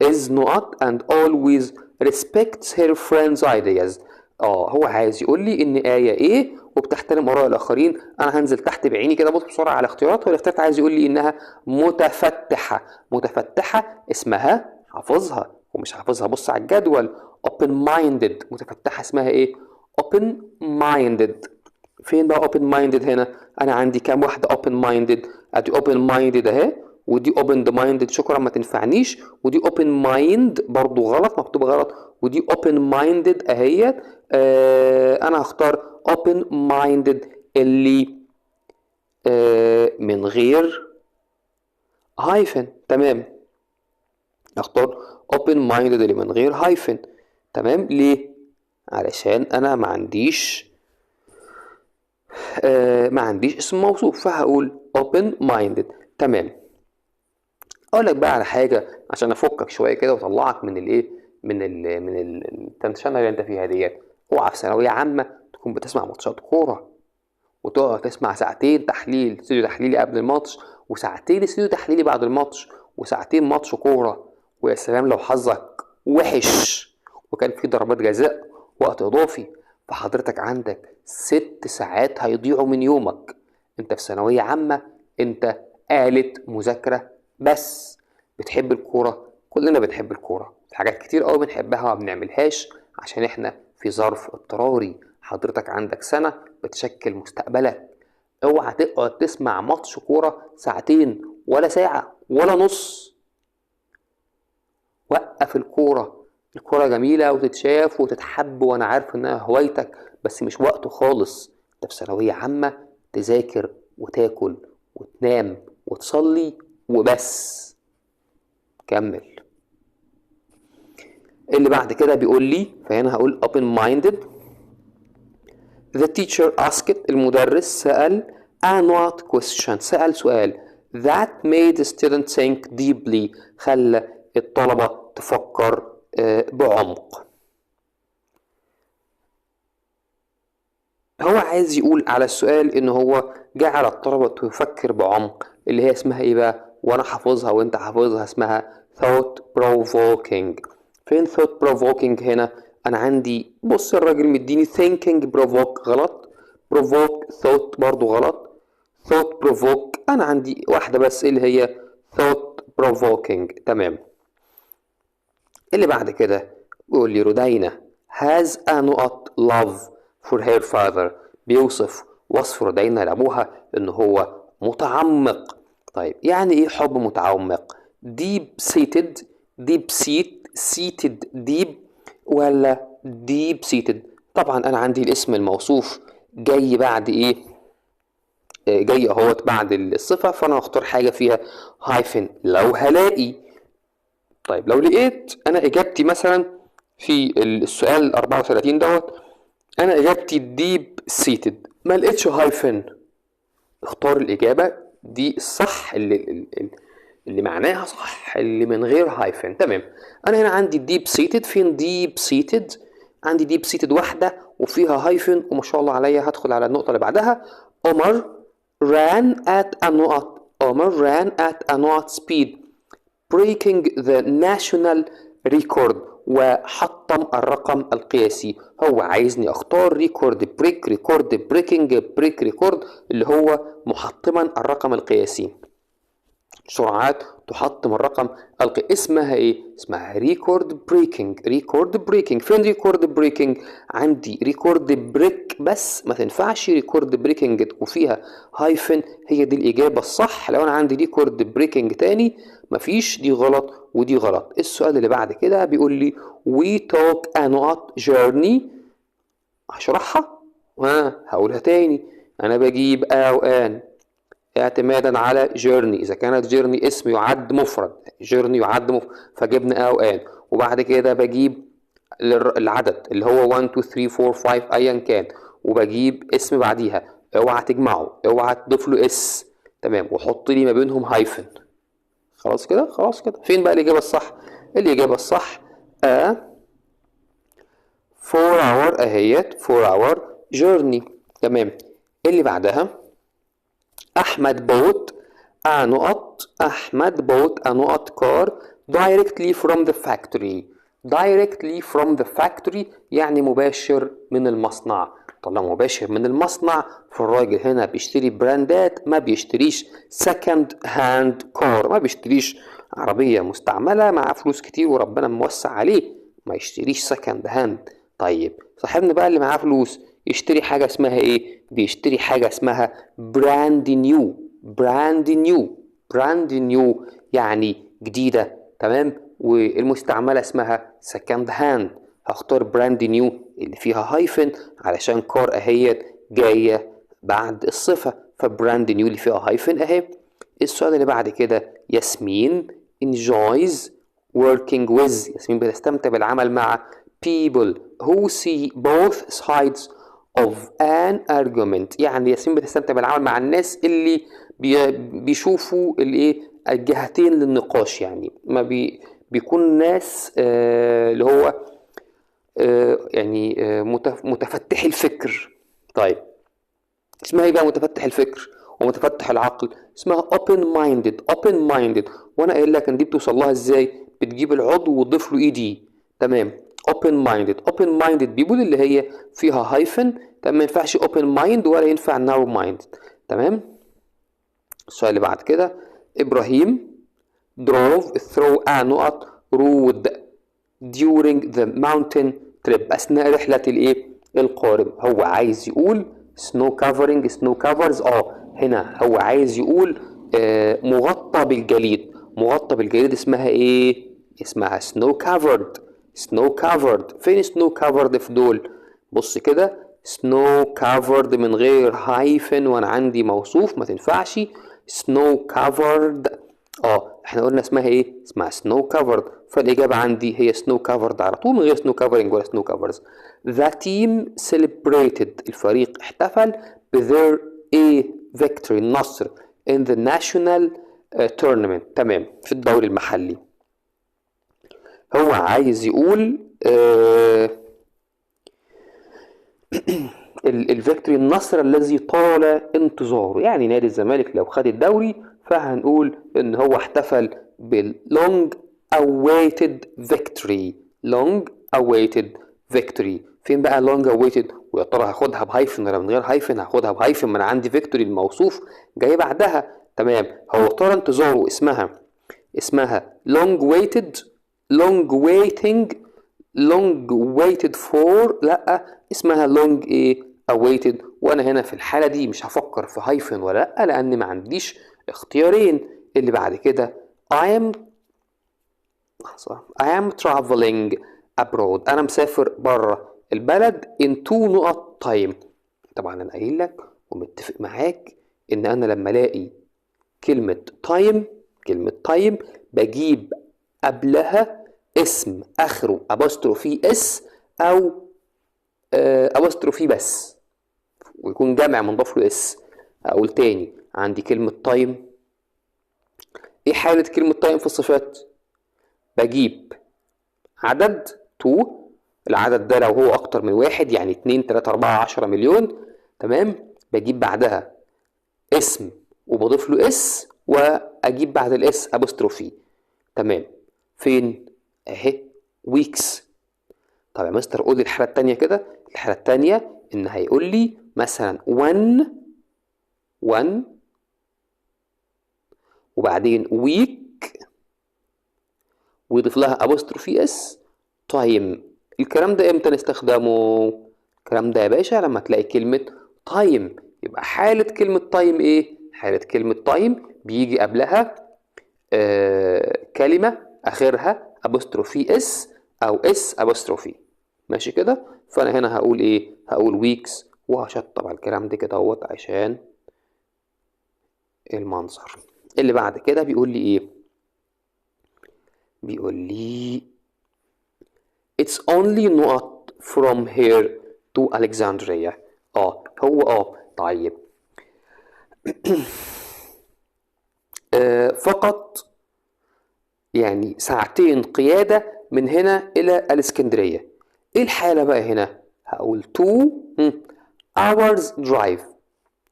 is نقط and always respects her friends' ideas. هو عايز يقول لي ان آية ايه وبتحترم اراء الاخرين. انا هنزل تحت بعيني كده، بص بسرعة على الاختيارات، والاختيارات عايز يقول لي انها متفتحه. متفتحه اسمها، حافظها ومش حافظها بص على الجدول، open minded. متفتحه اسمها ايه؟ open minded. فين بقى open minded هنا؟ انا عندي كام واحدة open minded؟ ادي open minded اهي، ودي opened minded، شكرا ما تنفعنيش، ودي open mind برضو غلط، مكتوبة غلط، ودي open minded اهيت. انا هختار open minded اللي من غير hyphen. تمام، اختار open minded اللي من غير hyphen. تمام، ليه؟ علشان انا ما عنديش اسم موصوف، فهقول open minded. تمام، اقول لك بقى على حاجة عشان افكك شوية كده واطلعك من الايه، من ال tension اللي انت فيها ديت. اوعى في ثانوية عامة تكون بتسمع ماتشات كوره، وتقعد تسمع ساعتين تحليل، استوديو تحليلي قبل الماتش، وساعتين استوديو تحليلي بعد الماتش، وساعتين ماتش كوره، ويا سلام لو حظك وحش وكان في ضربات جزاء، وقت اضافي، فحضرتك عندك 6 ساعات هيضيعوا من يومك. انت في ثانوية عامة، انت آلة مذاكرة بس. بتحب الكورة؟ كلنا بنحب الكورة. في حاجات كتير قوي بنحبها وما بنعملهاش عشان احنا في ظرف اضطراري. حضرتك عندك سنة بتشكل مستقبلك، اوعى تقعد تسمع ماتش كورة ساعتين ولا ساعة ولا نص. وقف الكورة. الكورة جميلة وتتشاف وتتحب، وانا عارف انها هوايتك، بس مش وقته خالص. انت في ثانوية عامة، تذاكر وتاكل وتنام وتصلي وبس. كمل. اللي بعد كده بيقول لي، فهنا هقول open minded. The teacher asked، المدرس سأل، a نقط question، سأل سؤال. that made the student think deeply، خلى الطلبة تفكر بعمق. هو عايز يقول على السؤال إن هو جعل الطلبة تفكر بعمق، اللي هي اسمها إيه بقى؟ وأنا حافظها وأنت حافظها، اسمها thought provoking. فين thought provoking هنا؟ أنا عندي بص الراجل مديني thinking provoke غلط، provoke thought برضو غلط، thought provoke أنا عندي واحدة بس اللي هي thought provoking. تمام. اللي بعد كده بيقول لي رودينا has a نقط love for her father، بيوصف وصف رودينا لأبوها إن هو متعمق. طيب يعني إيه حب متعمق؟ deep seated، deep seat، seated deep، ولا deep seated؟ طبعا أنا عندي الاسم الموصوف جاي بعد إيه؟ جاي أهوت بعد الصفة، فأنا هختار حاجة فيها hyphen لو هلاقي. طيب لو لقيت أنا إجابتي مثلا في السؤال 34 دوت، أنا إجابتي deep seated، ما لقيتش hyphen، اختار الإجابة دي الصح اللي معناها صح، اللي من غير hyphen. تمام. أنا هنا عندي deep seated، فين deep seated؟ عندي deep seated واحدة وفيها hyphen، وما شاء الله عليا. هدخل على النقطة اللي بعدها. عمر ran at a نقط، عمر ran at a نقط speed breaking the national record، وحطم الرقم القياسي. هو عايزني اختار record break، record breaking، break record، اللي هو محطما الرقم القياسي، سرعات تحطم الرقم القياسي. اسمها ايه؟ اسمها record breaking. record breaking، فين record breaking؟ عندي record break بس، ما تنفعش record breaking وفيها hyphen، هي دي الاجابه الصح. لو انا عندي record breaking تاني مفيش، دي غلط ودي غلط. السؤال اللي بعد كده بيقول لي we took a نقط journey، هشرحها هقولها تاني. انا بجيب a و an اعتمادا على journey، اذا كانت journey اسم يعد مفرد، journey يعد مفرد، فجبنا a و an. وبعد كده بجيب العدد اللي هو 1 2 3 4 5 ايا كان، وبجيب اسم بعديها، اوعى تجمعه، اوعى تضيف له s. تمام، وحط لي ما بينهم hyphen. خلاص كده، خلاص كده. فين بقى الإجابة الصح؟ الإجابة الصح a 4 hour اهيت، 4 hour journey. تمام. اللي بعدها أحمد bought a نقط، أحمد bought a نقط car directly from the factory. directly from the factory يعني مباشر من المصنع. طالما مباشر من المصنع فالراجل هنا بيشتري براندات، ما بيشتريش second hand car، ما بيشتريش عربية مستعملة، مع فلوس كتير وربنا موسع عليه، ما يشتريش second hand. طيب صاحبنا بقى اللي معاه فلوس يشتري حاجة اسمها ايه؟ بيشتري حاجة اسمها brand new. brand new، brand new يعني جديدة. تمام. والمستعملة اسمها second hand. هختار brand new اللي فيها hyphen علشان car اهيت جاية بعد الصفة، ف brand new اللي فيها hyphen اهي. السؤال اللي بعد كده ياسمين enjoys working with، ياسمين بتستمتع بالعمل مع people who see both sides of an argument، يعني ياسمين بتستمتع بالعمل مع الناس اللي بيشوفوا الايه، الجهتين للنقاش، يعني ما بيكون ناس اللي هو يعني متفتح الفكر. طيب اسمها ايه بقى متفتح الفكر ومتفتح العقل؟ اسمها open minded. open minded، وانا قايل لك ان دي بتوصل لها ازاي؟ بتجيب العضو وتضيف له ed. تمام. open minded، open minded people اللي هي فيها hyphen. تمام، ما ينفعش open mind ولا ينفع narrow minded. تمام. السؤال اللي بعد كده ابراهيم drove through a نقط road during the mountain trip، اثناء رحله الايه؟ القارب. هو عايز يقول snow covering، snow covers. هنا هو عايز يقول مغطى بالجليد. مغطى بالجليد اسمها ايه؟ اسمها snow covered. snow covered، فين snow covered في دول؟ بص كده، snow covered من غير hyphen وانا عندي موصوف ما تنفعش. snow covered، احنا قلنا اسمها ايه؟ اسمها snow covered، فالاجابه عندي هي snow covered على طول من غير snow covering ولا snow covers. The team celebrated، الفريق احتفل ب their ايه victory، النصر. in the national tournament. تمام، في الدوري المحلي. هو عايز يقول ال victory، النصر الذي طال انتظاره. يعني نادي الزمالك لو خد الدوري فهنقول ان هو احتفل بال long awaited victory. long awaited victory. فين بقى long awaited؟ ويا ترى هاخدها ب hyphen ولا من غير hyphen؟ هاخدها ب hyphen، ما انا عندي victory الموصوف جاي بعدها. تمام، هو طال انتظاره اسمها long waited، long waiting، long waited for، لا اسمها long ايه awaited. وانا هنا في الحالة دي مش هفكر في hyphen ولا لا، لان ما عنديش اختيارين. اللي بعد كده I am traveling abroad، انا مسافر بره البلد in two نقط time. طبعا انا قايل لك ومتفق معاك ان انا لما الاقي كلمة time، كلمة time بجيب قبلها اسم اخره apostrophe s او apostrophe بس، ويكون جمع منضاف له s. اقول تاني، عندي كلمة time، ايه حالة كلمة time في الصفات؟ بجيب عدد 2، العدد ده لو هو اكتر من واحد يعني 2 3 4 10 مليون، تمام، بجيب بعدها اسم وبضيف له s، واجيب بعد ال s apostrophe. تمام، فين؟ اهي weeks. طب يا مستر قول لي الحالة التانية كده. الحالة التانية ان هيقول لي مثلا 1 1 وبعدين week ويضيف لها apostrophe s time. الكلام ده امتى نستخدمه؟ الكلام ده يا باشا لما تلاقي كلمة time. يبقى حالة كلمة time ايه؟ حالة كلمة time بيجي قبلها كلمة اخرها apostrophe s او s apostrophe. ماشي كده؟ فانا هنا هقول ايه؟ هقول weeks، وهشطب على الكلام ده كده اهوت عشان المنظر. اللي بعد كده بيقول لي ايه؟ بيقول لي it's only نقط from here to Alexandria. هو طيب فقط يعني ساعتين قيادة من هنا إلى الإسكندرية. إيه الحالة بقى هنا؟ هقول 2 hours drive.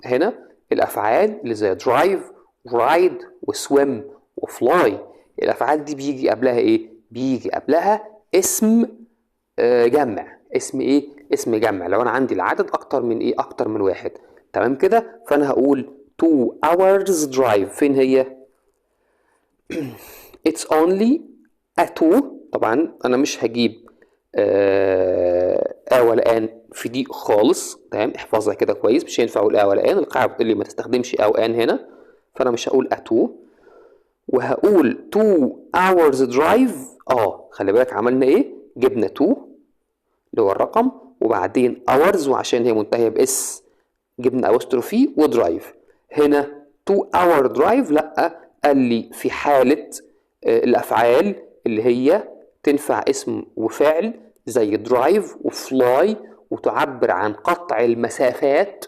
هنا الأفعال اللي زي drive، ride، وswim، وfly، الأفعال دي بيجي قبلها إيه؟ بيجي قبلها اسم جمع. اسم إيه؟ اسم جمع. لو أنا عندي العدد أكتر من إيه؟ أكتر من واحد. تمام كده؟ فأنا هقول 2 hours drive. فين هي؟ It's only a 2. طبعا أنا مش هجيب a ولا an في دي خالص، تمام؟ احفظها كده كويس، مش هينفع أقول a ولا an، القاعدة بتقول لي ما تستخدمش a و an هنا، فأنا مش هقول a 2 وهقول 2 hours drive. خلي بالك عملنا إيه؟ جبنا 2 اللي هو الرقم، وبعدين hours، وعشان هي منتهية ب s جبنا apostrophe و drive. هنا 2 hour drive، لأ، قال لي في حالة الأفعال اللي هي تنفع اسم وفعل زي drive و fly وتعبر عن قطع المسافات،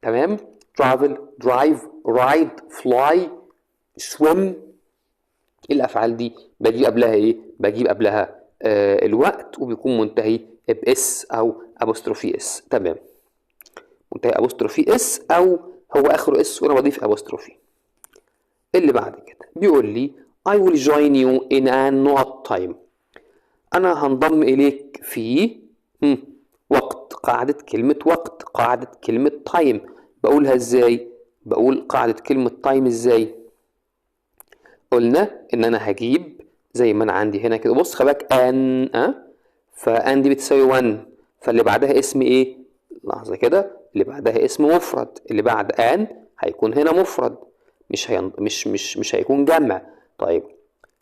تمام؟ travel، drive، ride، fly، swim، الأفعال دي بجيب قبلها إيه؟ بجيب قبلها الوقت، وبيكون منتهي ب s أو apostrophe s. تمام، منتهي apostrophe s أو هو آخره s وأنا بضيف apostrophe. اللي بعد كده بيقول لي I will join you in a not time. أنا هنضم إليك في وقت. قاعدة كلمة وقت، قاعدة كلمة time، بقولها إزاي؟ بقول قاعدة كلمة time إزاي؟ قلنا إن أنا هجيب زي ما أنا عندي هنا كده، بص خلي بالك an، ف an دي بتساوي 1، فاللي بعدها اسم إيه؟ لحظة كده، اللي بعدها اسم مفرد، اللي بعد an هيكون هنا مفرد، مش هيكون جمع. طيب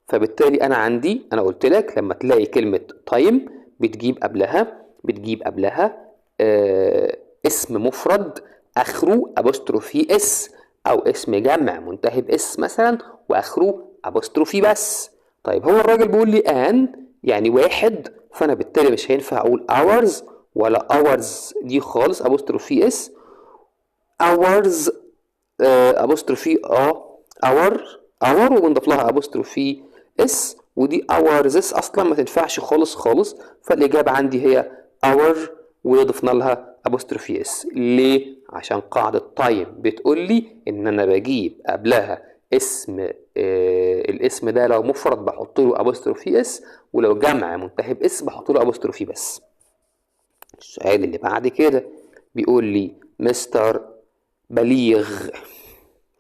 فبالتالي أنا عندي، أنا قلت لك لما تلاقي كلمة time بتجيب قبلها اسم مفرد آخره apostrophe s، أو اسم جمع منتهي ب s مثلا وآخره apostrophe بس. طيب هو الراجل بيقول لي an يعني واحد، فأنا بالتالي مش هينفع أقول hours ولا hours دي خالص apostrophe s، hours apostrophe our our وبنضيف لها apostrophe s، ودي ours اصلا ما تنفعش خالص خالص، فالاجابه عندي هي our وضفنا لها apostrophe s. ليه؟ عشان قاعدة time بتقول لي ان انا بجيب قبلها اسم، الاسم ده لو مفرد بحط له apostrophe s، ولو جمع منتهي ب s بحط له apostrophe بس. السؤال اللي بعد كده بيقول لي مستر بليغ،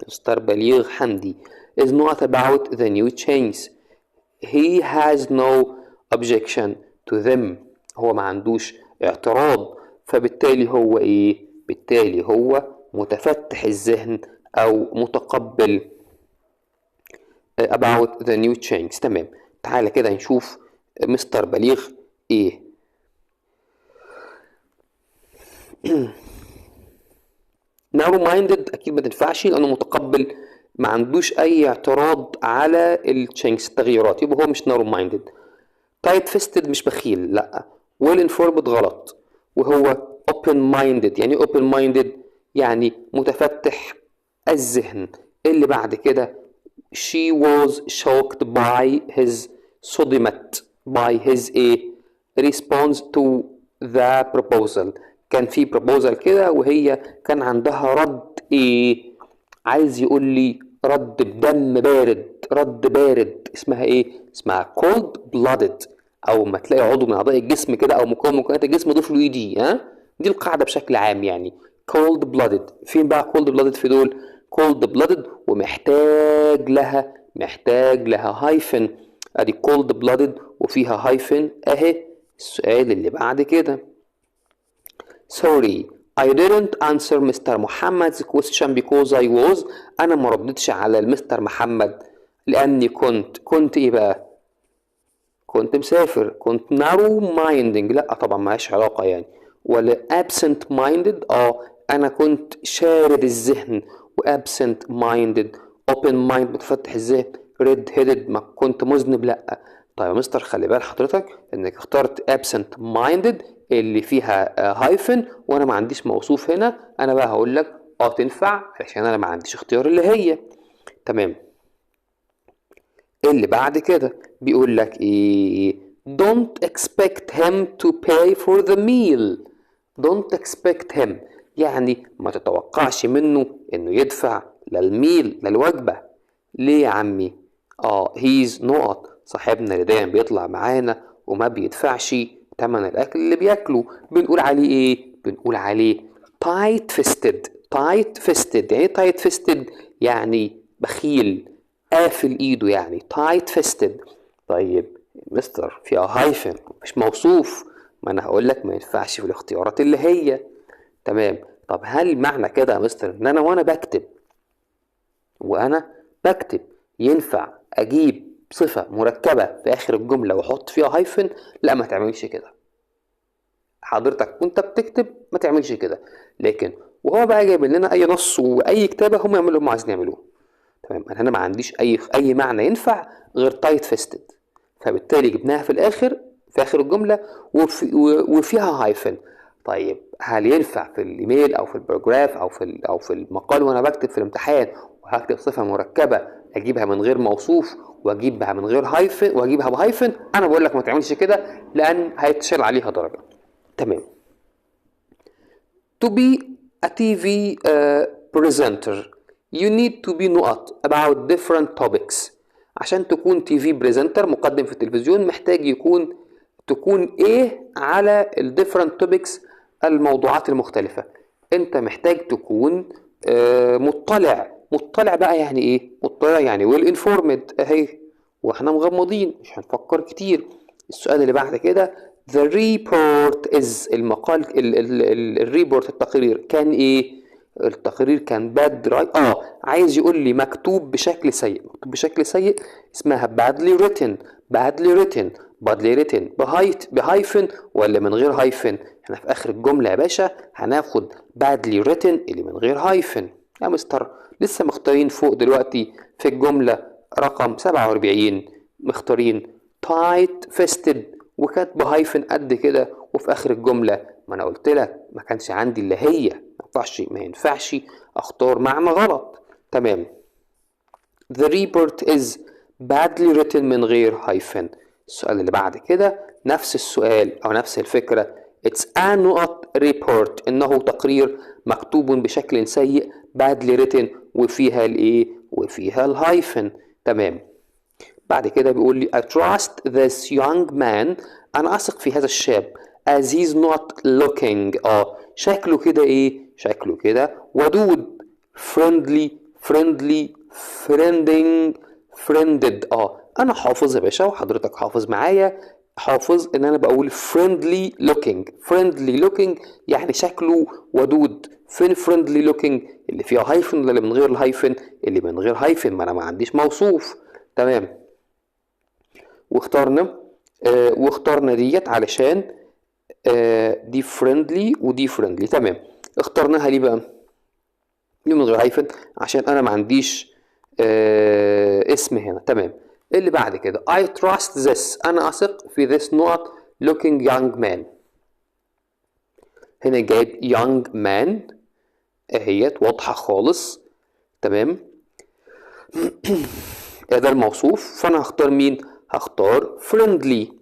مستر بليغ حمدي is not about the new changes، he has no objection to them. هو ما عندوش اعتراض، فبالتالي هو ايه؟ بالتالي هو متفتح الذهن او متقبل about the new changes. تمام، تعالى كده نشوف مستر بليغ ايه. narrow minded اكيد ما تنفعش لانه متقبل، ما عندوش اي اعتراض على ال changes التغييرات، يبقى هو مش narrow minded. tight fisted مش بخيل، لا. well informed غلط، وهو open minded. يعني open minded يعني متفتح الذهن. اللي بعد كده she was shocked by his، صدمت by his a response to the proposal. كان في proposal كده وهي كان عندها رد ايه، عايز يقول لي رد بدم بارد، رد بارد اسمها ايه؟ اسمها cold blooded. او ما تلاقي عضو من اعضاء الجسم كده او مكون من مكونات الجسم ضيف له ed، ها دي القاعدة بشكل عام يعني cold blooded. فين بقى cold blooded في دول؟ cold blooded ومحتاج لها، محتاج لها hyphen، ادي cold blooded وفيها hyphen اهي. السؤال اللي بعد كده sorry I didn't answer Mr. Muhammad's question because I was، أنا ما ردتش على المستر محمد لأني كنت إيه بقى؟ كنت مسافر، كنت narrow minding، لا طبعا مالهاش علاقة يعني، ولا absent minded، أنا كنت شارد الذهن و absent minded، open mind متفتح الذهن، red headed ما كنت مذنب، لا. طيب يا مستر خلي بال حضرتك إنك اخترت absent minded اللي فيها hyphen وانا ما عنديش موصوف هنا، انا بقى هقول لك تنفع عشان انا ما عنديش اختيار اللي هي. تمام. اللي بعد كده بيقول لك ايه؟ don't expect him to pay for the meal. don't expect him يعني ما تتوقعش منه انه يدفع لل meal للوجبة. ليه يا عمي؟ he's نقط، صاحبنا اللي دايما بيطلع معانا وما بيدفعش تمن الاكل اللي بياكله، بنقول عليه ايه؟ بنقول عليه tight fisted. tight fisted يعني ايه tight fisted؟ يعني بخيل، قافل ايده يعني tight fisted. طيب مستر فيها hyphen مش موصوف، ما انا هقول لك ما ينفعش في الاختيارات اللي هي. تمام. طب هل معنى كده يا مستر ان انا وانا بكتب ينفع اجيب صفة مركبة في آخر الجملة وأحط فيها hyphen؟ لا ما تعملش كده حضرتك وأنت بتكتب، ما تعملش كده. لكن وهو بقى جايب لنا أي نص وأي كتابة هم يعملوا اللي هم عايزين يعملوه. تمام. أنا هنا ما عنديش أي معنى ينفع غير tight fisted، فبالتالي جبناها في الآخر في آخر الجملة وفيها hyphen. طيب هل ينفع في الإيميل أو في ال paragraph أو في المقال وأنا بكتب في الامتحان وهكتب صفة مركبة أجيبها من غير موصوف واجيبها من غير hyphen واجيبها ب hyphen؟ انا بقول لك ما تعملش كده لان هيتشال عليها درجه. تمام. To be a TV presenter you need to be نقط about different topics. عشان تكون TV presenter مقدم في التلفزيون محتاج تكون ايه على ال different topics، الموضوعات المختلفة. انت محتاج تكون مطلع. مطلع بقى يعني ايه؟ مطلع يعني well informed اهي، واحنا مغمضين مش هنفكر كتير. السؤال اللي بعد كده the report is، المقال ال report التقرير كان ايه؟ التقرير كان bad write، عايز يقول لي مكتوب بشكل سيء. مكتوب بشكل سيء اسمها badly written. badly written، badly written ب hyphen ولا من غير hyphen؟ احنا في اخر الجملة يا باشا هناخد badly written اللي من غير hyphen. يا مستر لسه مختارين فوق دلوقتي في الجملة رقم 47 مختارين tight fisted وكاتبه hyphen قد كده، وفي اخر الجملة ما انا قلت لك ما كانش عندي الا هي، ما ما ينفعش اختار معنى غلط. تمام. The report is badly written من غير hyphen. السؤال اللي بعد كده نفس السؤال أو نفس الفكرة. It's a نقط report، إنه تقرير مكتوب بشكل سيء badly written، وفيها الإيه؟ وفيها ال hyphen. تمام. بعد كده بيقول لي I trust this young man، أنا أثق في هذا الشاب as he's not looking. شكله كده إيه؟ شكله كده ودود، friendly، friendly، friending، friended. أنا حافظ يا باشا وحضرتك حافظ معايا، حافظ إن أنا بقول friendly looking. friendly looking يعني شكله ودود. فين friendly looking؟ اللي فيها hyphen ولا اللي من غير ال hyphen؟ اللي من غير hyphen، ما أنا ما عنديش موصوف. تمام. واخترنا ديت علشان دي friendly ودي friendly. تمام. اخترناها ليه بقى؟ ليه من غير hyphen؟ عشان انا ما عنديش اسم هنا. تمام. اللي بعد كده I trust this، انا اثق في this نقط looking young man. هنا جايب young man اهيت واضحة خالص. تمام. ده الموصوف، فانا هختار مين؟ هختار friendly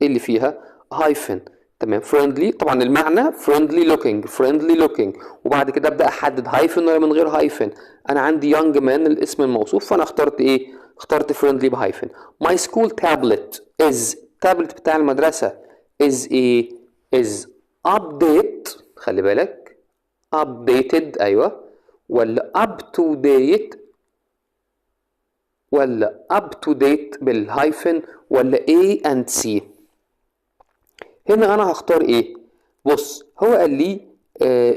اللي فيها hyphen. تمام. friendly طبعا المعنى friendly looking، friendly looking، وبعد كده ابدا احدد hyphen ولا من غير hyphen. انا عندي young man الاسم الموصوف، فانا اخترت ايه؟ اخترت friendly ب hyphen. my school tablet is، tablet بتاع المدرسة is ايه؟ is update، خلي بالك updated، ايوه، ولا up to date، ولا up to date بال hyphen، ولا A and C؟ هنا انا هختار ايه؟ بص هو قال لي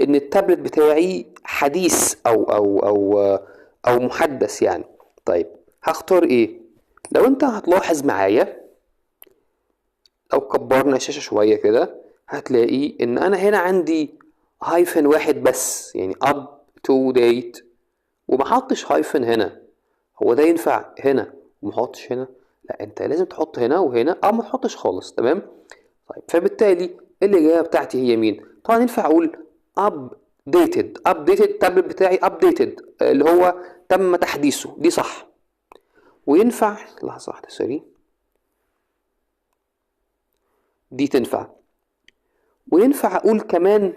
ان التابلت بتاعي حديث او محدث يعني. طيب هختار ايه؟ لو انت هتلاحظ معايا لو كبرنا الشاشة شوية كده هتلاقي ان انا هنا عندي hyphen واحد بس، يعني up to date، وما حطش hyphen هنا. هو ده ينفع هنا وما حطش هنا؟ لا، انت لازم تحط هنا وهنا او ما تحطش خالص. تمام. طيب فبالتالي الإجابة بتاعتي هي مين؟ طبعا ينفع أقول updated، updated التابلت بتاعي updated اللي هو تم تحديثه، دي صح. وينفع، لحظة واحدة sorry، دي تنفع. وينفع أقول كمان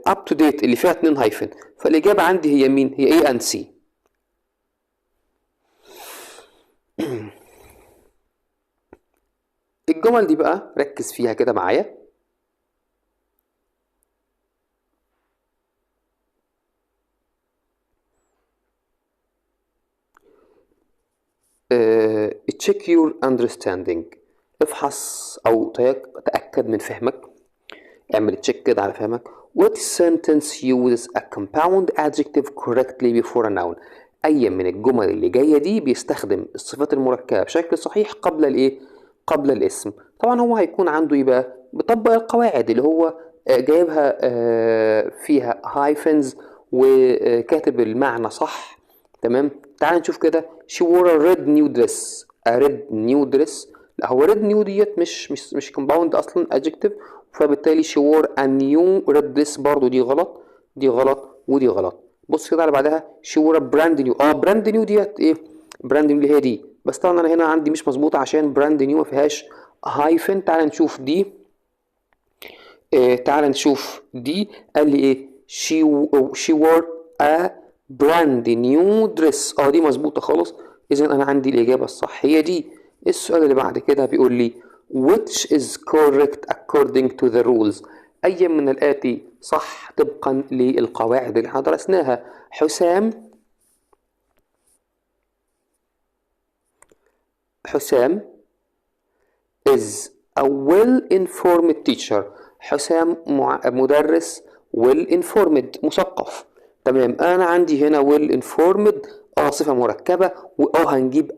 up to date اللي فيها 2 hyphen. فالإجابة عندي هي مين؟ هي A and C. الجمل دي بقى ركز فيها كده معايا. Check your understanding، افحص أو تأكد من فهمك، اعمل check كده على فهمك. What sentence uses a compound adjective correctly before a noun؟ أي من الجمل اللي جاية دي بيستخدم الصفات المركبة بشكل صحيح قبل الإيه؟ قبل الاسم. طبعا هو هيكون عنده إيه بقى؟ بيطبق القواعد اللي هو جايبها فيها hyphens وكاتب المعنى صح. تمام. تعال نشوف كده. She wore a red new dress. A red new dress. لا، هو red new ديت مش compound أصلا adjective، فبالتالي she wore a new red dress برضو دي غلط، دي غلط، ودي غلط. بص كده على بعدها. She wore a brand new. Brand new ديت إيه؟ brand new اللي هي دي، بس طبعا أنا هنا عندي مش مظبوطة عشان brand new ما فيهاش hyphen. تعال نشوف دي. تعال نشوف دي. قال لي إيه؟ She wore a brand new dress. دي مظبوطة خالص. إذن أنا عندي الإجابة الصح هي دي. السؤال اللي بعد كده بيقول لي which is correct according to the rules؟ أي من الآتي صح طبقا للقواعد اللي احنا درسناها؟ حسام is a well informed teacher. حسام مدرس well informed، مثقف. تمام. أنا عندي هنا well informed صفة مركبة، هنجيب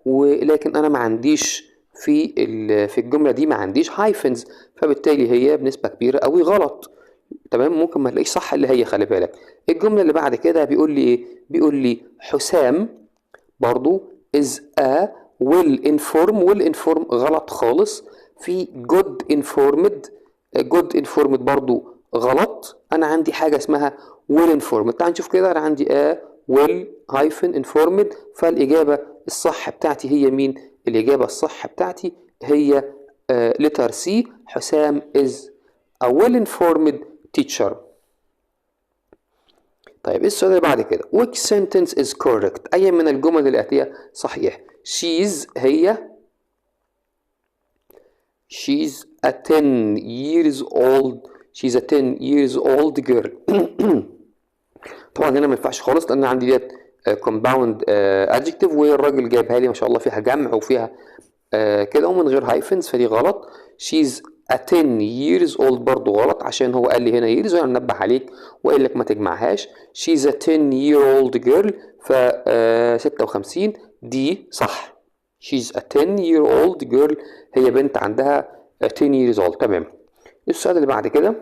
ولكن أنا ما عنديش في الجملة دي ما عنديش hyphens، فبالتالي هي بنسبة كبيرة قوي غلط. تمام. ممكن ما تلاقيش صح اللي هي، خلي بالك. الجملة اللي بعد كده بيقول لي إيه؟ بيقول لي حسام برضو is a well informed. well informed غلط خالص. في good informed good informed برضو غلط. انا عندي حاجة اسمها well informed. تعال نشوف كده، انا عندي a well hyphen informed، فالاجابه الصح بتاعتي هي مين؟ الاجابة الصح بتاعتي هي letter C، حسام is a well informed teacher. طيب السؤال اللي بعد كده، which sentence is correct؟ أي من الجمل الآتية صحيح؟ she's هي she's a 10 years old، she's a 10 years old girl. طبعا هنا ما ينفعش خالص لأن عندي ديت compound adjective، والراجل جايبها لي ما شاء الله فيها جمع وفيها كده ومن غير hyphens، فدي غلط. she's a 10 years old برضو غلط عشان هو قال لي هنا years وانا منبه عليك وقال لك ما تجمعهاش. she's a 10 year old girl، ف 56 دي صح. she's a 10 year old girl، هي بنت عندها 10 years old. تمام. السؤال اللي بعد كده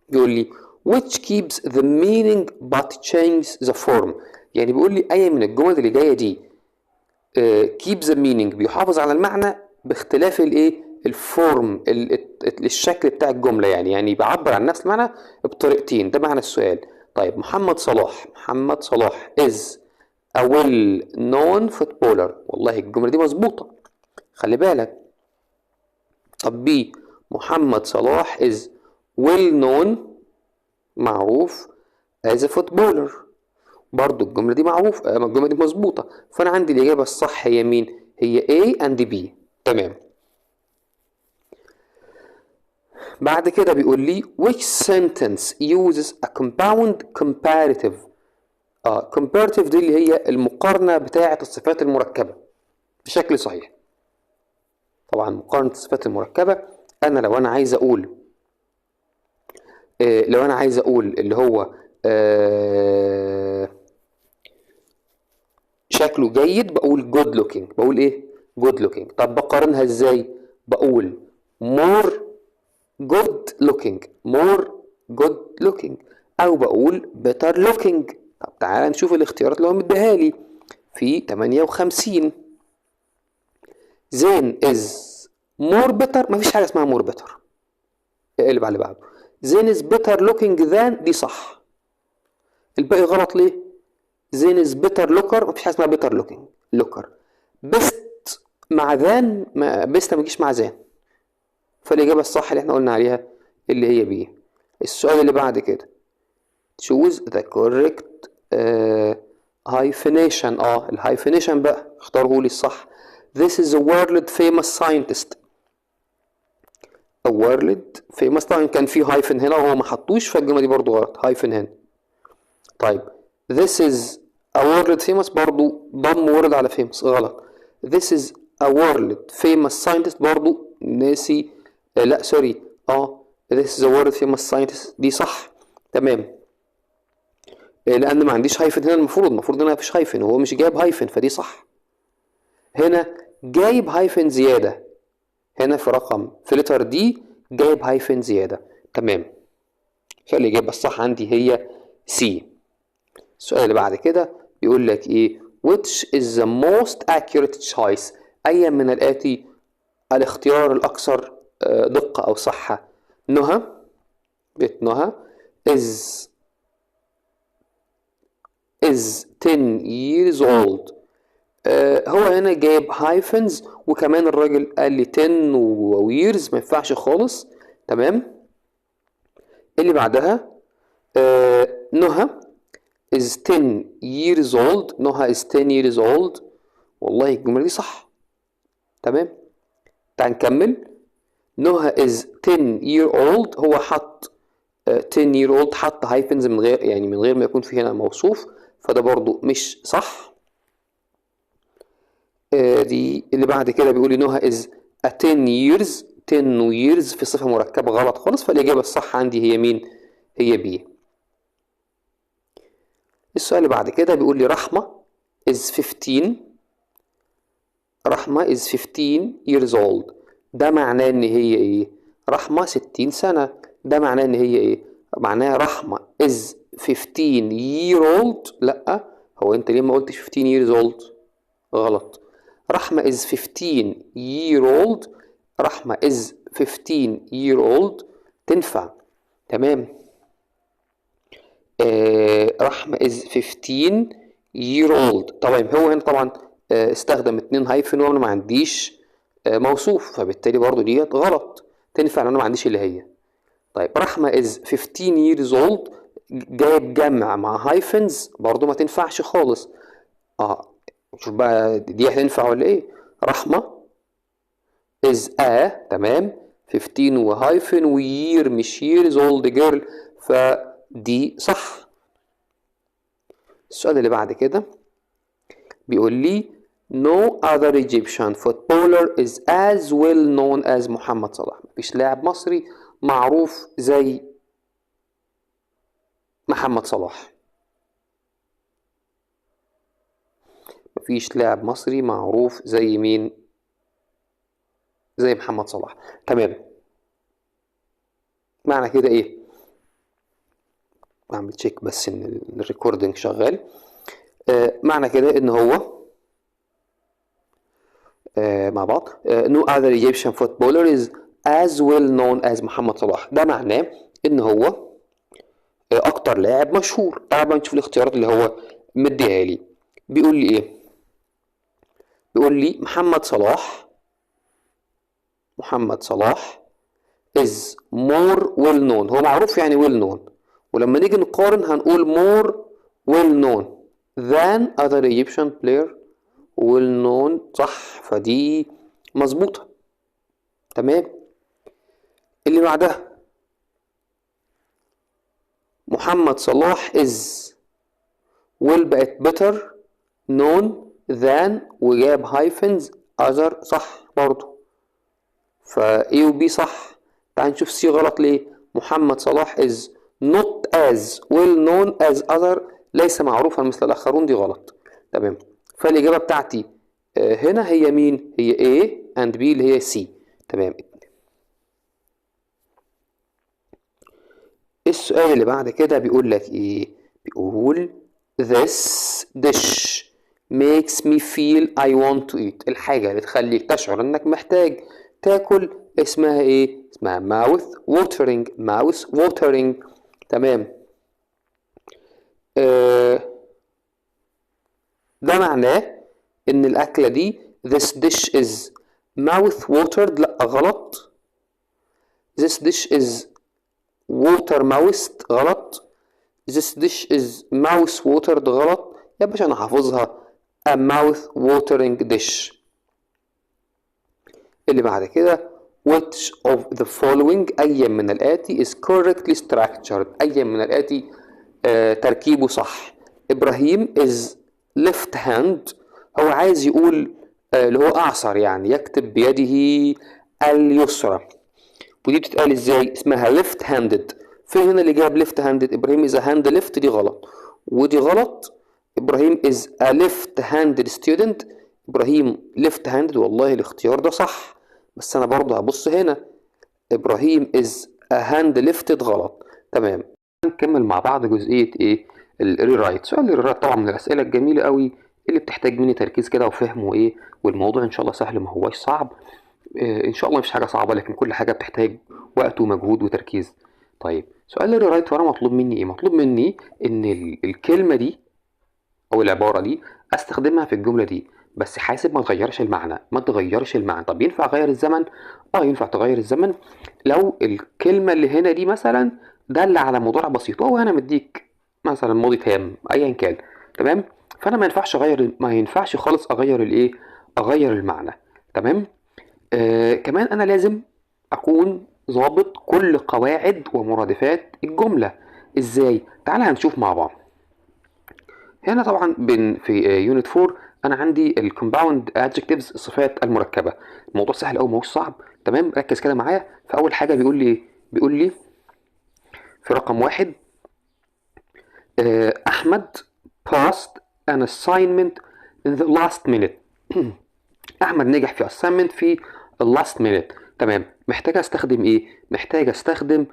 بيقول لي which keeps the meaning but changes the form. يعني بيقول لي أي من الجمل اللي جاية دي keep the meaning، بيحافظ على المعنى باختلاف الايه؟ ال form، الشكل بتاع الجملة، يعني بيعبر عن نفس المعنى بطريقتين. ده معنى السؤال. طيب محمد صلاح، محمد صلاح is a well known footballer. والله الجملة دي مظبوطة، خلي بالك. طب B، محمد صلاح is well known معروف as a footballer، برضو الجملة دي معروف، الجملة دي مظبوطة. فأنا عندي الإجابة الصح هي مين؟ هي A and B. تمام. بعد كده بيقول لي which sentence uses a compound comparative. Comparative دي اللي هي المقارنة بتاعة الصفات المركبة بشكل صحيح. طبعا مقارنة الصفات المركبة، أنا لو أنا عايز أقول، لو أنا عايز أقول اللي هو شكله جيد، بقول good looking. بقول إيه؟ good looking. طب بقارنها إزاي؟ بقول more good looking، more good looking، أو بقول better looking. طب تعالى نشوف الاختيارات اللي هو مديها لي في 58. زين is more better، مفيش حاجة اسمها more better، اقلب على اللي بعده. زين is better looking than، دي صح. الباقي غلط ليه؟ زين is better looker، مفيش حاجة اسمها better looking، looker. best مع than، ما best ما بيجيش مع than، فالإجابة الصح اللي احنا قلنا عليها اللي هي B. السؤال اللي بعد كده choose the correct hyphenation. ال hyphenation بقى اختاره لي الصح. This is a world famous scientist. A world famous، طبعا كان في hyphen هنا وهو ما حطوش، فالجملة دي برضو غلط، hyphen هنا. طيب this is a world famous برضو ضم world على famous غلط. This is a world famous scientist برضو ناسي، لا sorry، this is a world famous scientist دي صح. تمام، لأن ما عنديش hyphen هنا، المفروض إن أنا مفيش hyphen وهو مش جايب hyphen، فدي صح. هنا جايب hyphen زيادة، هنا في رقم في letter D جايب hyphen زيادة. تمام، فالإجابة الصح عندي هي C. السؤال اللي بعد كده بيقول لك إيه؟ which is the most accurate choice؟ أي من الآتي الاختيار الأكثر دقة أو صحة؟ نهى، بيت نهى is 10 years old. هو هنا جايب hyphens وكمان الراجل قال لي 10 و years، ما ينفعش خالص. تمام. اللي بعدها نهى is 10 years old. نهى is 10 years old. والله الجملة دي صح. تمام، تعال نكمل. نهى is 10 year old، هو حط 10 year old، حط hyphens من غير، يعني من غير ما يكون في هنا موصوف، فده برضو مش صح. دي اللي بعد كده بيقول لي نهى is a 10 years، 10 years في صفة مركبة غلط خالص، فالإجابة الصح عندي هي مين؟ هي B. السؤال اللي بعد كده بيقول لي رحمة is 15، رحمة is 15 years old. ده معناه إن هي إيه؟ رحمة 60 سنة. ده معناه إن هي إيه؟ معناه رحمة is 15 year old. لأ، هو أنت ليه ما قلتش 15 years old؟ غلط. رحمة is 15 year old. رحمة is 15 year old تنفع. تمام. رحمة is 15 year old. طبعا هو هنا طبعا استخدم 2 hyphen وانا ما عنديش موصوف، فبالتالي برضو ديت غلط، تنفع لان انا ما عنديش اللي هي. طيب رحمة is 15 years old جايب جمع مع hyphens برضو ما تنفعش خالص. شوف بقى دي هتنفع ولا ايه. رحمة is a، تمام، 15 و hyphen و year مش years old girl، فدي صح. السؤال اللي بعد كده بيقول لي no other Egyptian footballer is as well known as محمد صلاح. مفيش لاعب مصري معروف زي محمد صلاح. مفيش لاعب مصري معروف زي مين؟ زي محمد صلاح. تمام. معنى كده ايه؟ اعمل check بس ان ال recording شغال. معنى كده ان هو مع بعض no other Egyptian footballer is as well known as محمد صلاح. ده معناه ان هو اكتر لاعب مشهور. تعال بقى نشوف الاختيارات اللي هو مديها لي. بيقول لي ايه؟ بيقول لي محمد صلاح، محمد صلاح is more well known. هو معروف يعني well known، ولما نيجي نقارن هنقول more well known than other Egyptian player well known، صح، فدي مظبوطة. تمام. اللي بعدها محمد صلاح is well بقت better known than وجاب hyphens other، صح برضو، ف A و B صح. تعال نشوف C غلط ليه. محمد صلاح is not as well known as other، ليس معروفا مثل الآخرون، دي غلط. تمام. فالإجابة بتاعتي هنا هي مين؟ هي A and B اللي هي C. تمام. السؤال اللي بعد كده بيقول لك إيه؟ بيقول this dish makes me feel I want to eat. الحاجة اللي تخليك تشعر إنك محتاج تاكل اسمها إيه؟ اسمها mouth watering. mouth watering. تمام. ده معناه إن الأكلة دي this dish is mouth watered، لأ غلط. this dish is water mouthed، غلط. this dish is mouth watered، غلط. يا باشا أنا حافظها a mouth watering dish. اللي بعد كده which of the following، أي من الآتي is correctly structured، أي من الآتي تركيبه صح. إبراهيم is left hand، هو عايز يقول اللي هو أعصر، يعني يكتب بيده اليسرى، ودي بتتقال إزاي؟ اسمها left handed. فين هنا اللي جاب left handed؟ إبراهيم is a hand left، دي غلط ودي غلط. إبراهيم is a left handed student، إبراهيم left handed، والله الاختيار ده صح، بس أنا برضه هبص هنا إبراهيم is a hand lifted، غلط. تمام. نكمل مع بعض جزئية إيه؟ ال rewrite. سؤال ال rewrite طبعا من الأسئلة الجميلة قوي اللي بتحتاج مني تركيز كده وفهم وإيه، والموضوع إن شاء الله سهل ما هواش صعب. إن شاء الله مفيش حاجة صعبة، لكن كل حاجة بتحتاج وقت ومجهود وتركيز. طيب سؤال ال rewrite وأنا مطلوب مني إيه؟ مطلوب مني إن الكلمة دي أو العبارة دي أستخدمها في الجملة دي، بس حاسب ما تغيرش المعنى، ما تغيرش المعنى. طب ينفع أغير الزمن؟ ينفع تغير الزمن لو الكلمة اللي هنا دي مثلا دل على مضارع بسيط، وهو هنا مديك مثلا ماضي تام أيا كان. تمام. فأنا ما ينفعش أغير، ما ينفعش خالص أغير الإيه؟ أغير المعنى. تمام. كمان أنا لازم أكون ظابط كل قواعد ومرادفات الجملة. إزاي؟ تعالى هنشوف مع بعض. هنا طبعا في unit 4 انا عندي ال compound adjectives، الصفات المركبة. الموضوع سهل قوي ماهوش صعب. تمام. ركز كده معايا. فاول حاجة بيقول لي، بيقول لي في رقم 1 احمد passed an assignment in the last minute. احمد نجح في assignment في last minute. تمام. محتاج استخدم ايه؟ محتاج استخدم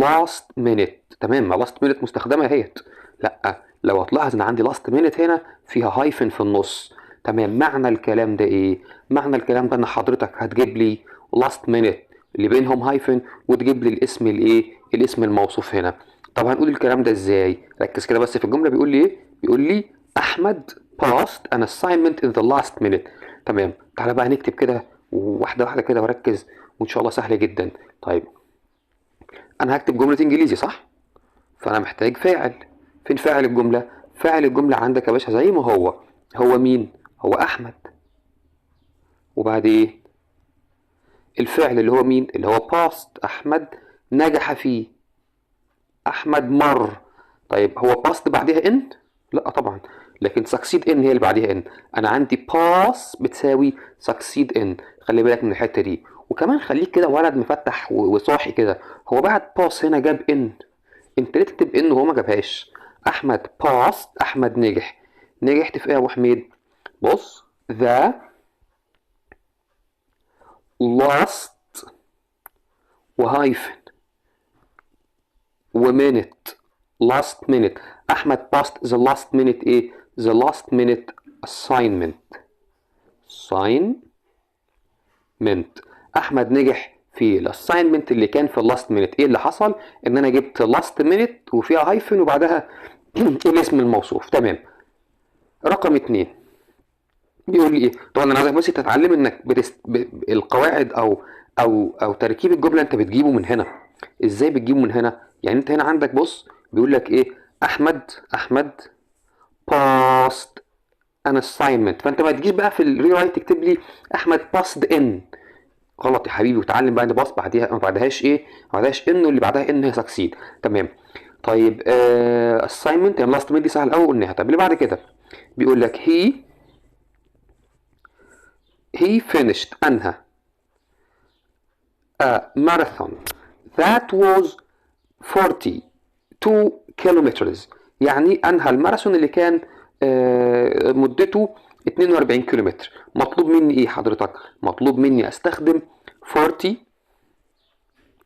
last minute. تمام. ما last minute مستخدمة اهيت. لا، لو هتلاحظ ان عندي last minute هنا فيها hyphen في النص. تمام. معنى الكلام ده ايه؟ معنى الكلام ده ان حضرتك هتجيب لي last minute اللي بينهم hyphen، وتجيب لي الاسم الايه؟ الاسم الموصوف هنا. طب هنقول الكلام ده ازاي؟ ركز كده بس في الجملة. بيقول لي ايه؟ بيقول لي احمد passed an assignment in the last minute. تمام، تعالى بقى نكتب كده واحدة واحدة كده وركز، وان شاء الله سهلة جدا. طيب انا هكتب جملة انجليزي صح؟ فانا محتاج فاعل. فين فاعل الجملة؟ فاعل الجملة عندك يا باشا زي ما هو، هو مين؟ هو احمد. وبعدين الفعل اللي هو مين؟ اللي هو passed، احمد نجح فيه، احمد مر. طيب هو passed بعدها in؟ لا طبعا، لكن succeed in هي اللي بعديها in. انا عندي pass بتساوي succeed in، خلي بالك من الحتة دي. وكمان خليك كده ولد مفتح وصاحي كده. هو بعد pass هنا جاب in، انت ليه تكتب in وهو ما جابهاش؟ احمد passed، احمد نجح. نجحت في ايه يا ابو حميد؟ بص، the last و hyphen و minute، last minute. احمد passed the last minute ايه؟ the last minute assignment. assignment. احمد نجح في ال assignment اللي كان في ال last minute. ايه اللي حصل؟ ان انا جبت last minute وفيها hyphen وبعدها الاسم الموصوف. تمام. رقم 2 بيقول لي ايه؟ طبعا انا عايزك بس تتعلم انك القواعد او تركيب الجملة انت بتجيبه من هنا. ازاي بتجيبه من هنا؟ يعني انت هنا عندك بص بيقول لك ايه؟ احمد passed an assignment. فانت ما تجيش بقى في ال rewrite تكتب لي احمد passed in، غلط يا حبيبي. وتعلم بقى ان pass بعديها ما بعدهاش ايه؟ ما بعدهاش in، واللي بعدها in هي succeed. تمام. طيب assignment يعني last minute دي سهل قوي قلناها. طب اللي بعد كده بيقول لك he finished، انهى a marathon that was 42 kilometers. يعني انهى الماراثون اللي كان مدته 42 كيلومتر. مطلوب مني ايه حضرتك؟ مطلوب مني استخدم 40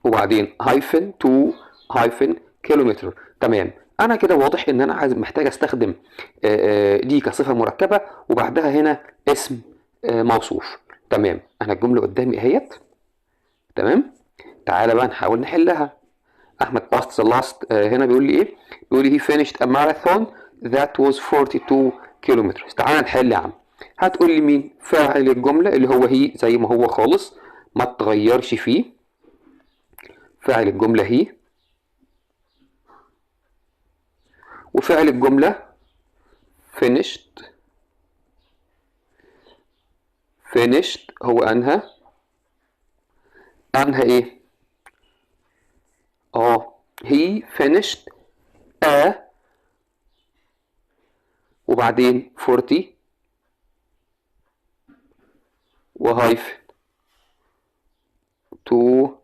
وبعدين hyphen 2 hyphen كيلومتر. تمام. انا كده واضح ان انا عايز محتاج استخدم دي كصفة مركبة وبعدها هنا اسم موصوف. تمام. انا الجملة قدامي اهيت. تمام. تعالى بقى نحاول نحلها. احمد passed the last، هنا بيقول لي ايه؟ بيقول لي he finished a marathon that was 42 kilometers. تعالى نحل يا عم. هتقول لي مين فاعل الجملة؟ اللي هو he زي ما هو خالص ما تغيرش فيه. فاعل الجملة he، وفعل الجملة finished. finished هو انهى، انهى ايه؟ he finished a وبعدين 40 و hyphen 2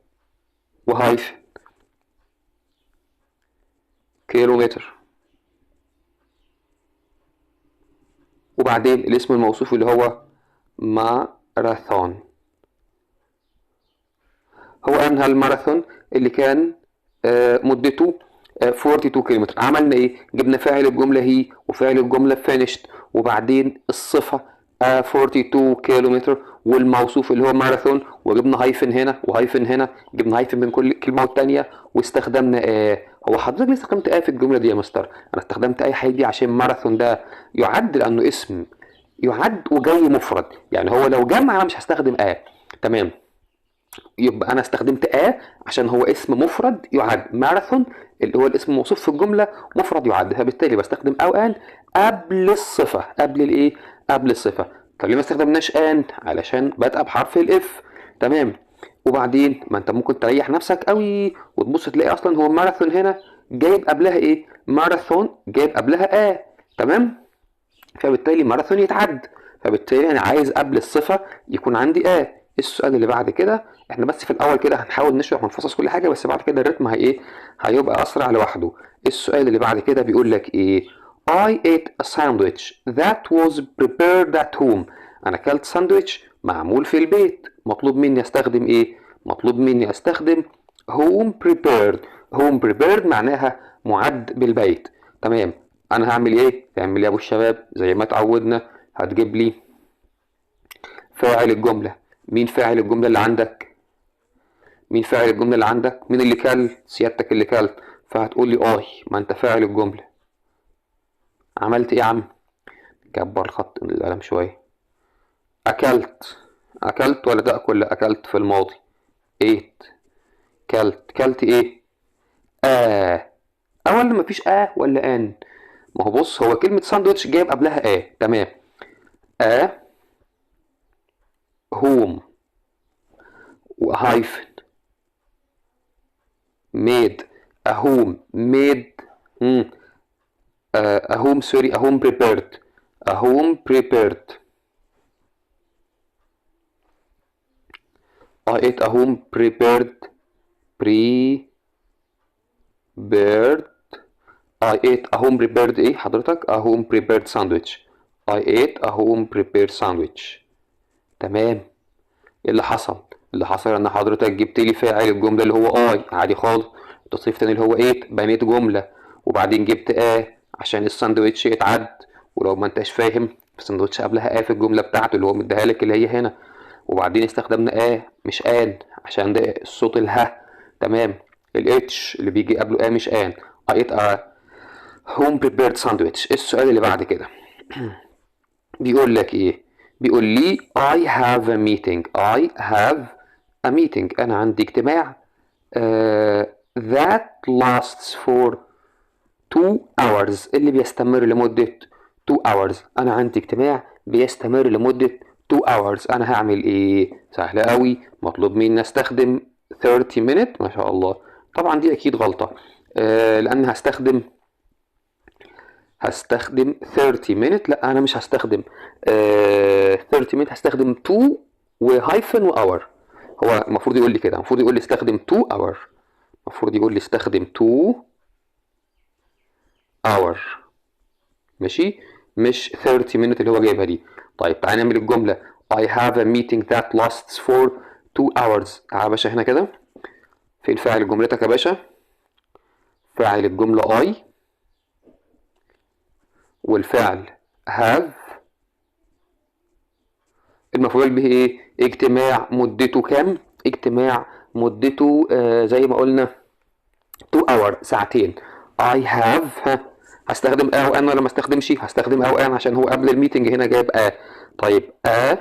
و hyphen كيلومتر، وبعدين الاسم الموصوف اللي هو ماراثون. هو انهى الماراثون اللي كان مدته 42 كيلومتر. عملنا ايه؟ جبنا فاعل الجملة he وفاعل الجملة finished وبعدين الصفة 42 كيلومتر والموصوف اللي هو ماراثون، وجبنا hyphen هنا و hyphen هنا، جبنا hyphen بين كل كلمة والتانية، واستخدمنا a. هو حضرتك ليه استخدمت a في الجملة دي يا مستر؟ انا استخدمت a حاجة دي عشان ماراثون ده يعد لانه اسم يعد وجاي مفرد، يعني هو لو جمع انا مش هستخدم a. تمام. يبقى انا استخدمت a عشان هو اسم مفرد يعد، ماراثون اللي هو الاسم الموصوف في الجملة مفرد يعد، فبالتالي بستخدم a او an قبل الصفة، قبل الايه؟ قبل الصفة. طب ليه ما استخدمناش an؟ علشان بادئه بحرف ال F. تمام. وبعدين ما انت ممكن تريح نفسك قوي وتبص تلاقي اصلا هو ماراثون هنا جايب قبلها ايه؟ ماراثون جايب قبلها a. تمام. فبالتالي ماراثون يتعد، فبالتالي انا عايز قبل الصفة يكون عندي a. السؤال اللي بعد كده احنا بس في الاول كده هنحاول نشرح ونفصص كل حاجة، بس بعد كده الريتم هي ايه؟ هيبقى اسرع لوحده. السؤال اللي بعد كده بيقول لك ايه؟ I ate a sandwich that was prepared at home. انا اكلت ساندويتش معمول في البيت. مطلوب مني استخدم ايه؟ مطلوب مني استخدم home prepared. home prepared معناها معد بالبيت. تمام. انا هعمل ايه؟ تعمل ايه يا ابو الشباب؟ زي ما اتعودنا هتجيب لي فاعل الجملة. مين فاعل الجملة اللي عندك؟ مين فاعل الجملة اللي عندك؟ مين اللي كل؟ سيادتك اللي كلت، فهتقول لي I، ما انت فاعل الجملة. عملت ايه يا عم؟ كبر خط القلم شوية. أكلت، أكلت ولا تأكل؟ لا، أكلت في الماضي. ate، كلت، كلت ايه؟ a، أول ما فيش a ولا an. ما هو بص، هو كلمة ساندوتش جايب قبلها a، تمام. a home و hyphen made، a home made، a home، sorry، a home prepared، a home prepared. I ate a home prepared، prepared. I ate a home prepared ايه حضرتك؟ A home prepared sandwich. I ate a home prepared sandwich. تمام. ايه اللي حصل؟ اللي حصل ان حضرتك جبت لي فاعل الجملة اللي هو I، عادي خالص، تصريف تاني اللي هو ate، بنيت جملة، وبعدين جبت a عشان الساندوتش يتعد، ولو ما انتش فاهم الساندوتش قبلها a في الجملة بتاعته اللي هو مديها لك اللي هي هنا، وبعدين استخدمنا a مش an عشان ده الصوت الها، تمام. ال H اللي بيجي قبله a مش an. I ate a home prepared sandwich. السؤال اللي بعد كده بيقول لك ايه؟ بيقول لي I have a meeting. I have a meeting. أنا عندي اجتماع، that lasts for 2 hours، اللي بيستمر لمدة 2 hours. أنا عندي اجتماع بيستمر لمدة 2 hours. أنا هعمل إيه؟ سهلة قوي. مطلوب مني أستخدم 30 minutes، ما شاء الله. طبعا دي أكيد غلطة، لأن هستخدم 30 minutes. لا، أنا مش هستخدم، 30 minutes، هستخدم 2 و hyphen و hour. هو المفروض يقول لي كده، المفروض يقول لي استخدم 2 hour، المفروض يقول لي استخدم 2 hour، ماشي، مش 30 minutes اللي هو جايبها دي. طيب تعالى نعمل الجملة I have a meeting that lasts for 2 hours. تعالى يا باشا هنا كده، فين فاعل جملتك يا باشا؟ فاعل الجملة I، والفعل have، المفعول به ايه؟ اجتماع مدته كام؟ اجتماع مدته، زي ما قلنا 2 hour، ساعتين. I have، ها، هستخدم a و an ولا ما استخدمش؟ هستخدم a و an عشان هو قبل ال meeting هنا جايب a. طيب a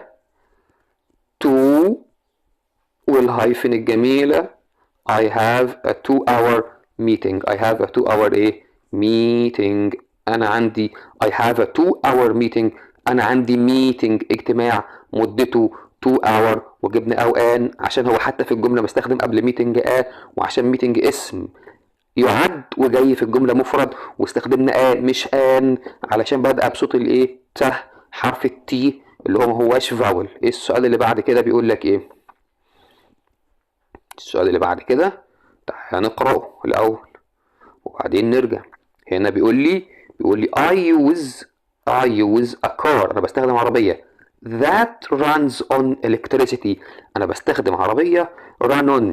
2 وال hyphen الجميلة I have a 2 hour meeting. I have a 2 hour ايه؟ meeting. أنا عندي I have a 2 hour meeting. أنا عندي meeting، اجتماع مدته 2 hour، وجبنا a و an عشان هو حتى في الجملة مستخدم قبل meeting a، وعشان meeting اسم يعد وجاي في الجملة مفرد، واستخدمنا a مش an علشان بدأ بصوت الايه؟ ت، حرف ال T اللي هو ما هواش vowel. ايه السؤال اللي بعد كده بيقول لك ايه؟ السؤال اللي بعد كده تعالى نقرأه الأول وبعدين نرجع. هنا بيقول لي I use a car، أنا بستخدم عربية that runs on electricity. أنا بستخدم عربية run on.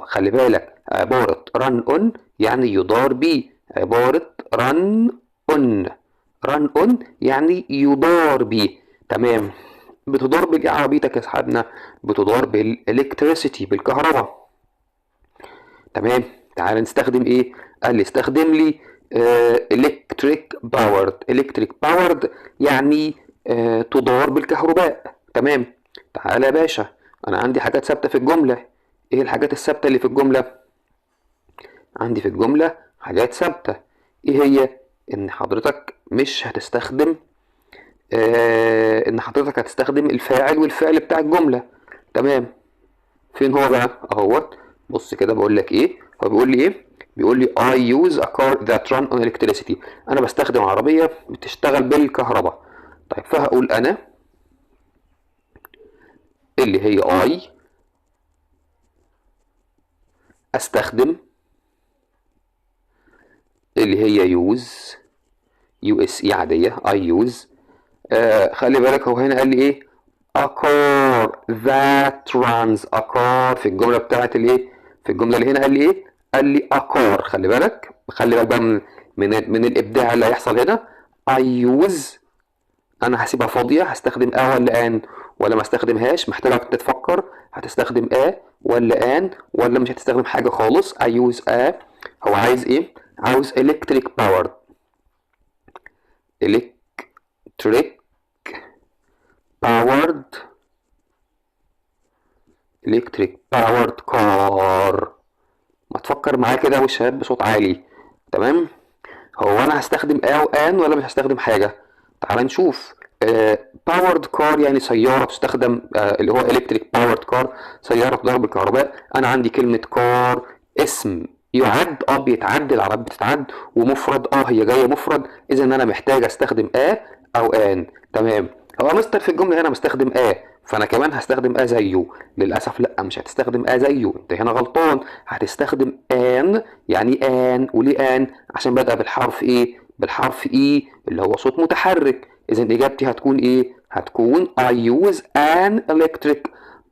خلي بالك عبارة run on يعني يدار بي، عبارة run on، run on يعني يدار بي، تمام. بتدار بالإيه عربيتك يا صاحبنا؟ بتدار بال electricity، بالكهرباء، تمام. تعال نستخدم ايه؟ قال لي استخدم لي، electric powered. electric powered يعني، تدار بالكهرباء، تمام. تعال يا باشا، انا عندي حاجات ثابته في الجمله. ايه الحاجات الثابته اللي في الجمله؟ عندي في الجمله حاجات ثابته، ايه هي؟ ان حضرتك مش هتستخدم، ان حضرتك هتستخدم الفاعل والفعل بتاع الجمله، تمام. فين هو بقى؟ اهوت. بص كده بقول لك ايه، هو بيقول لي ايه؟ بيقول لي I use a car that run on electricity. انا بستخدم عربيه بتشتغل بالكهرباء. طيب فهقول انا اللي هي I استخدم اللي هي use، U S E عادية، I use. خلي بالك هو هنا قال لي ايه؟ a car that runs، a car في الجملة بتاعت الايه؟ في الجملة اللي هنا قال لي ايه؟ قال لي a car. خلي بالك، خلي بالك بقى من الإبداع اللي هيحصل هنا. I use، أنا هسيبها فاضية، هستخدم a ولا an؟ ولا ما استخدمهاش؟ محتاجك تتفكر، هتستخدم a ولا an ولا مش هتستخدم حاجة خالص؟ I use a. هو عايز ايه؟ عاوز electric powered، electric powered، electric powered car. ما تفكر معايا كده والشباب بصوت عالي. تمام، هو انا هستخدم a و an ولا مش هستخدم حاجة؟ تعال نشوف. powered car يعني سيارة تستخدم، اللي هو electric powered car، سيارة تدار بالكهرباء. انا عندي كلمة car اسم يعد، بيتعد، العرب بتتعد، ومفرد، هي جاية مفرد، اذا انا محتاج استخدم a او an. تمام، هو مستر في الجملة هنا مستخدم a، فانا كمان هستخدم a زيه. للاسف لا، مش هتستخدم a زيه، انت هنا غلطان، هتستخدم an. يعني an، وليه an؟ عشان بدأ بالحرف ايه؟ بالحرف e اللي هو صوت متحرك. اذا اجابتي هتكون ايه؟ هتكون I use an electric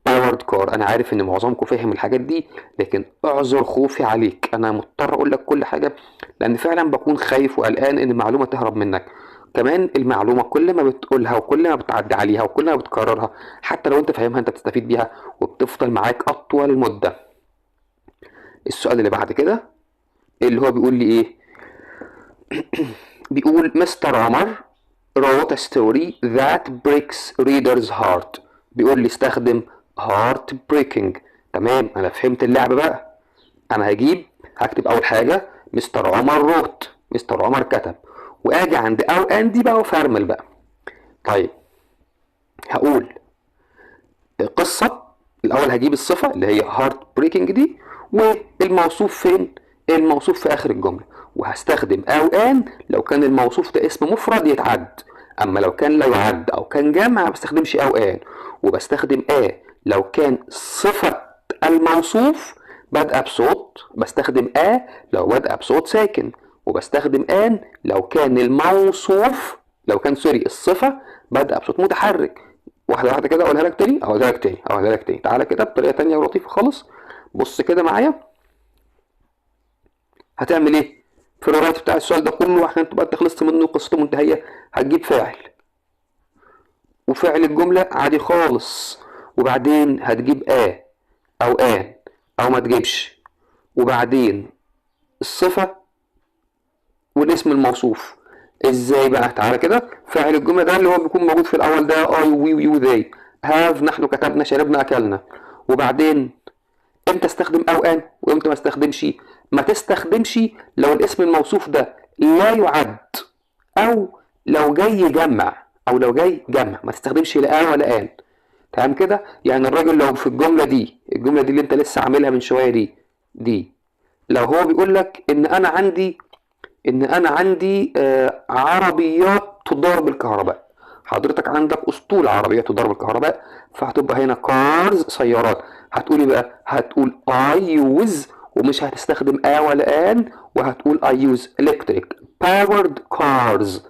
powered car. انا عارف ان معظمكم فاهم الحاجات دي، لكن اعذر خوفي عليك، انا مضطر اقول لك كل حاجة لان فعلا بكون خايف وقلقان ان المعلومة تهرب منك. كمان المعلومة كل ما بتقولها وكل ما بتعدي عليها وكل ما بتكررها، حتى لو انت فاهمها انت بتستفيد بيها وبتفضل معاك اطول مده. السؤال اللي بعد كده اللي هو بيقول لي ايه؟ بيقول مستر عمر wrote a story that breaks reader's heart. بيقول لي استخدم heart breaking. تمام، انا فهمت اللعبة بقى. انا هكتب اول حاجة مستر عمر wrote، مستر عمر كتب، واجي عند a او an دي بقى وفرمل بقى. طيب هقول قصة الاول، هجيب الصفة اللي هي heart breaking دي، والموصوف فين؟ الموصوف في اخر الجملة، وهستخدم a او an لو كان الموصوف ده اسم مفرد يتعد، اما لو كان لا يعد او كان جمع ما بستخدمش a او an، وبستخدم a لو كان صفة الموصوف بادئة بصوت، بستخدم a لو بادئة بصوت ساكن، وبستخدم an لو كان الموصوف، لو كان sorry الصفة بادئة بصوت متحرك. واحدة واحدة كده اقولها لك تاني، اقولها لك تاني، اقولها لك تاني. تعالى كده بطريقة تانية ولطيفة خالص. بص كده معايا، هتعمل ايه في الرواية بتاع السؤال ده كله عشان تبقى انت خلصت منه وقصته منتهية؟ هتجيب فاعل وفعل الجملة عادي خالص، وبعدين هتجيب a او an او ما تجيبش، وبعدين الصفة والاسم الموصوف. ازاي بقى؟ تعالى كده، فاعل الجملة ده اللي هو بيكون موجود في الأول ده I we you they، have نحن كتبنا شربنا أكلنا. وبعدين امتى استخدم a او an وامتى ما استخدمش؟ ما تستخدمش لو الاسم الموصوف ده لا يعد، او لو جاي جمع، او لو جاي جمع ما تستخدمش لا a ولا an. تمام كده؟ يعني الراجل لو في الجملة دي، الجملة دي اللي انت لسه عاملها من شوية دي لو هو بيقول لك ان انا عندي، عربيات تدار بالكهرباء، حضرتك عندك اسطول عربيات تدار بالكهرباء، فهتبقى هنا cars سيارات. هتقولي بقى، هتقول I use، ومش هتستخدم a ولا an، وهتقول I use electric powered cars.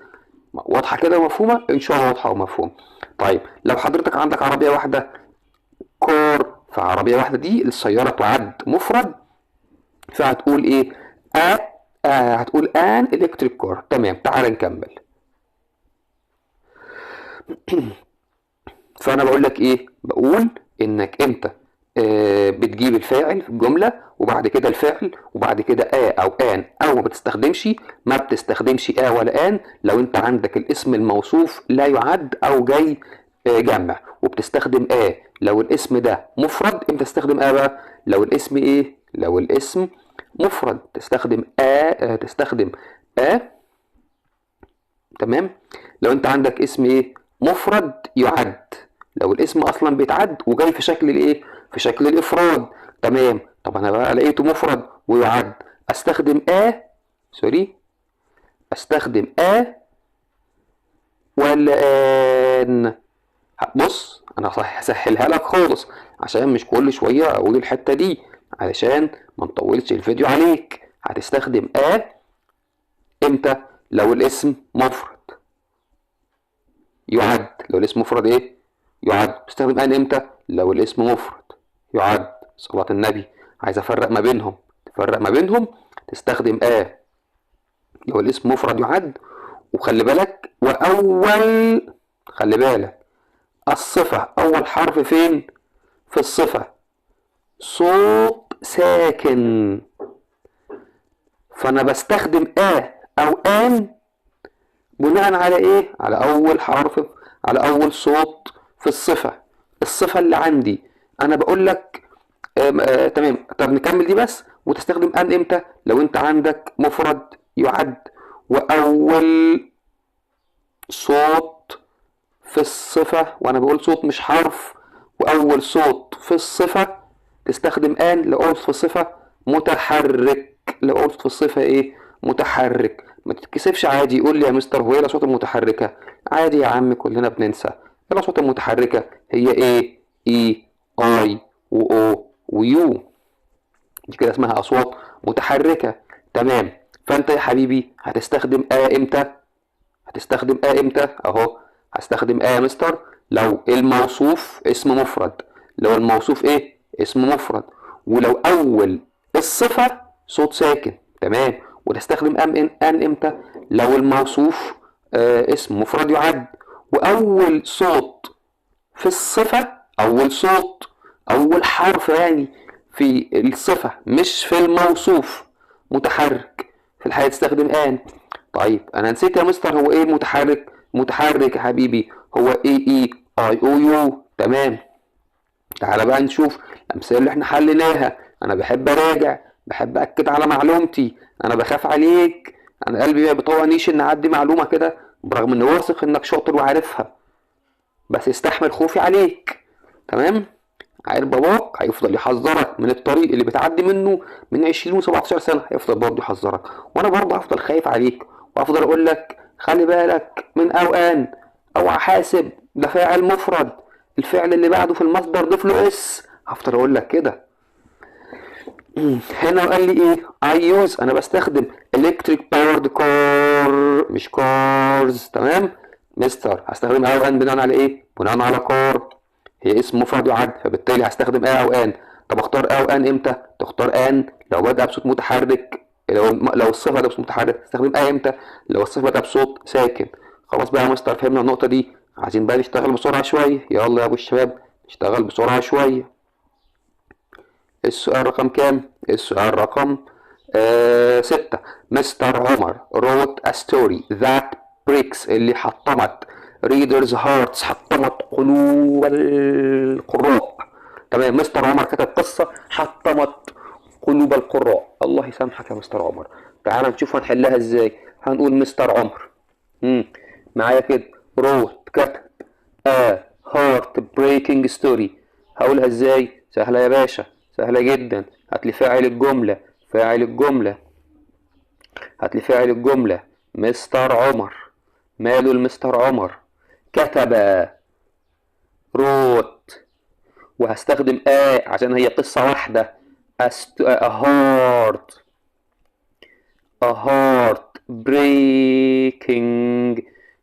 واضحة كده ومفهومة؟ إن شاء الله واضحة ومفهومة. طيب لو حضرتك عندك عربية واحدة car، فعربية واحدة دي السيارة تعد مفرد، فهتقول إيه؟ هتقول an electric car. تمام، تعال نكمل. فأنا بقول لك إيه؟ بقول إنك أنت بتجيب الفاعل في الجملة، وبعد كده الفعل، وبعد كده a أو an، أو ما بتستخدمش a ولا an لو أنت عندك الاسم الموصوف لا يعد أو جاي جمع، وبتستخدم a لو الاسم ده مفرد. امتى تستخدم a بقى؟ لو الاسم إيه؟ لو الاسم مفرد تستخدم a، تستخدم a. تمام؟ لو أنت عندك اسم إيه؟ مفرد يعد، لو الاسم أصلا بيتعد وجاي في شكل الإيه؟ في شكل الإفراد. تمام. طب أنا بقى لقيته مفرد ويعد، أستخدم a، sorry، أستخدم a ولا an؟ بص أنا هسهلها لك خالص عشان مش كل شوية أقول الحتة دي، علشان ما نطولش الفيديو عليك. هتستخدم a إمتى؟ لو الاسم مفرد يعد. لو الاسم مفرد إيه؟ يعد. تستخدم an إمتى؟ لو الاسم مفرد يعد. صلاة النبي، عايز أفرق ما بينهم، تفرق ما بينهم تستخدم a لو الاسم مفرد يعد. وخلي بالك، وأول، خلي بالك، الصفة، أول حرف فين؟ في الصفة صوت ساكن، فأنا بستخدم a أو an بناء على إيه؟ على أول حرف، على أول صوت في الصفة، الصفة اللي عندي. أنا بقول لك تمام. طب نكمل دي بس. وتستخدم an إمتى؟ لو أنت عندك مفرد يعد وأول صوت في الصفة، وأنا بقول صوت مش حرف، وأول صوت في الصفة تستخدم an لو قلت في الصفة متحرك، لو قلت في الصفة إيه؟ متحرك. ما تتكسفش عادي، يقول لي يا مستر هو إيه الأصوات المتحركة؟ عادي يا عم كلنا بننسى. الأصوات المتحركة هي إيه؟ E I و O و U، دي كده اسمها أصوات متحركة. تمام. فأنت يا حبيبي هتستخدم a إمتى؟ هتستخدم a إمتى؟ أهو هستخدم a يا مستر لو الموصوف اسم مفرد، لو الموصوف إيه؟ اسم مفرد، ولو أول الصفة صوت ساكن. تمام. وتستخدم am إن an إمتى؟ لو الموصوف اسم مفرد يعد، وأول صوت في الصفة، أول صوت، أول حرف يعني في الصفة مش في الموصوف متحرك، في الحقيقة تستخدم an. طيب أنا نسيت يا مستر هو إيه المتحرك؟ متحرك يا حبيبي هو A E I O U. تمام. تعالى بقى نشوف الأمثلة اللي احنا حليناها. أنا بحب أراجع، بحب أكد على معلومتي، أنا بخاف عليك، أنا قلبي ما بيطوعنيش إن أعدي معلومة كده برغم إني واثق إنك شاطر وعارفها، بس استحمل خوفي عليك. تمام. عارف باباك هيفضل يحذرك من الطريق اللي بتعدي منه من 20 و17 سنة، هيفضل برضه يحذرك، وأنا برضه هفضل خايف عليك وأفضل أقول لك خلي بالك من a أو an، أوعى حاسب ده فاعل مفرد، الفعل اللي بعده في المصدر ضيف له s، هفضل أقول لك كده. هنا قال لي إيه؟ I use، أنا بستخدم electric powered car مش cars. تمام مستر، هستخدم a أو an بناء على إيه؟ بناء على car، هي اسم مفرد يعد، فبالتالي هستخدم a أو an. طب اختار a أو an امتى؟ تختار an لو بدأ بصوت متحرك، لو الصفة بدأ بصوت متحرك. تستخدم a امتى؟ لو الصفة بدأ بصوت ساكن. خلاص بقى يا مستر فهمنا النقطة دي، عايزين بقى نشتغل بسرعة شوية. يلا يا أبو الشباب نشتغل بسرعة شوية. السؤال رقم كام؟ السؤال رقم 6. مستر عمر wrote a story that breaks، اللي حطمت readers hearts، حطمت قلوب القراء. تمام. مستر عمر كتب قصة حطمت قلوب القراء. الله يسامحك يا مستر عمر. تعال نشوف هنحلها ازاي. هنقول مستر عمر معايا كده wrote كتب a heart breaking story. هقولها ازاي؟ سهلة يا باشا، سهلة جدا. هات لي فاعل الجملة، فاعل الجملة، هات لي فاعل الجملة مستر عمر. ماله المستر عمر؟ كتب wrote، وهستخدم a عشان هي قصة واحدة. a heart، a heart breaking،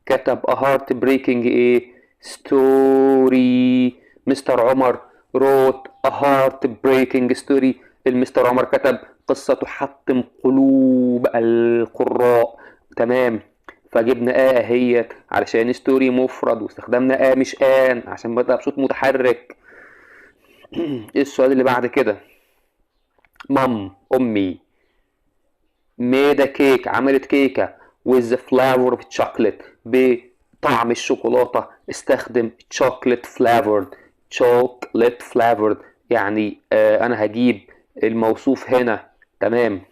كتب a heart breaking ايه؟ story. مستر عمر wrote a heart breaking story. المستر عمر كتب قصة تحطم قلوب القراء. تمام. فجبنا a اهيت علشان story مفرد، واستخدمنا a مش an عشان بدأ بصوت متحرك. ايه السؤال اللي بعد كده؟ mom امي made a cake، عملت كيكة with the flavor of chocolate، بطعم الشوكولاتة. استخدم chocolate flavored، chocolate flavored يعني انا هجيب الموصوف هنا. تمام.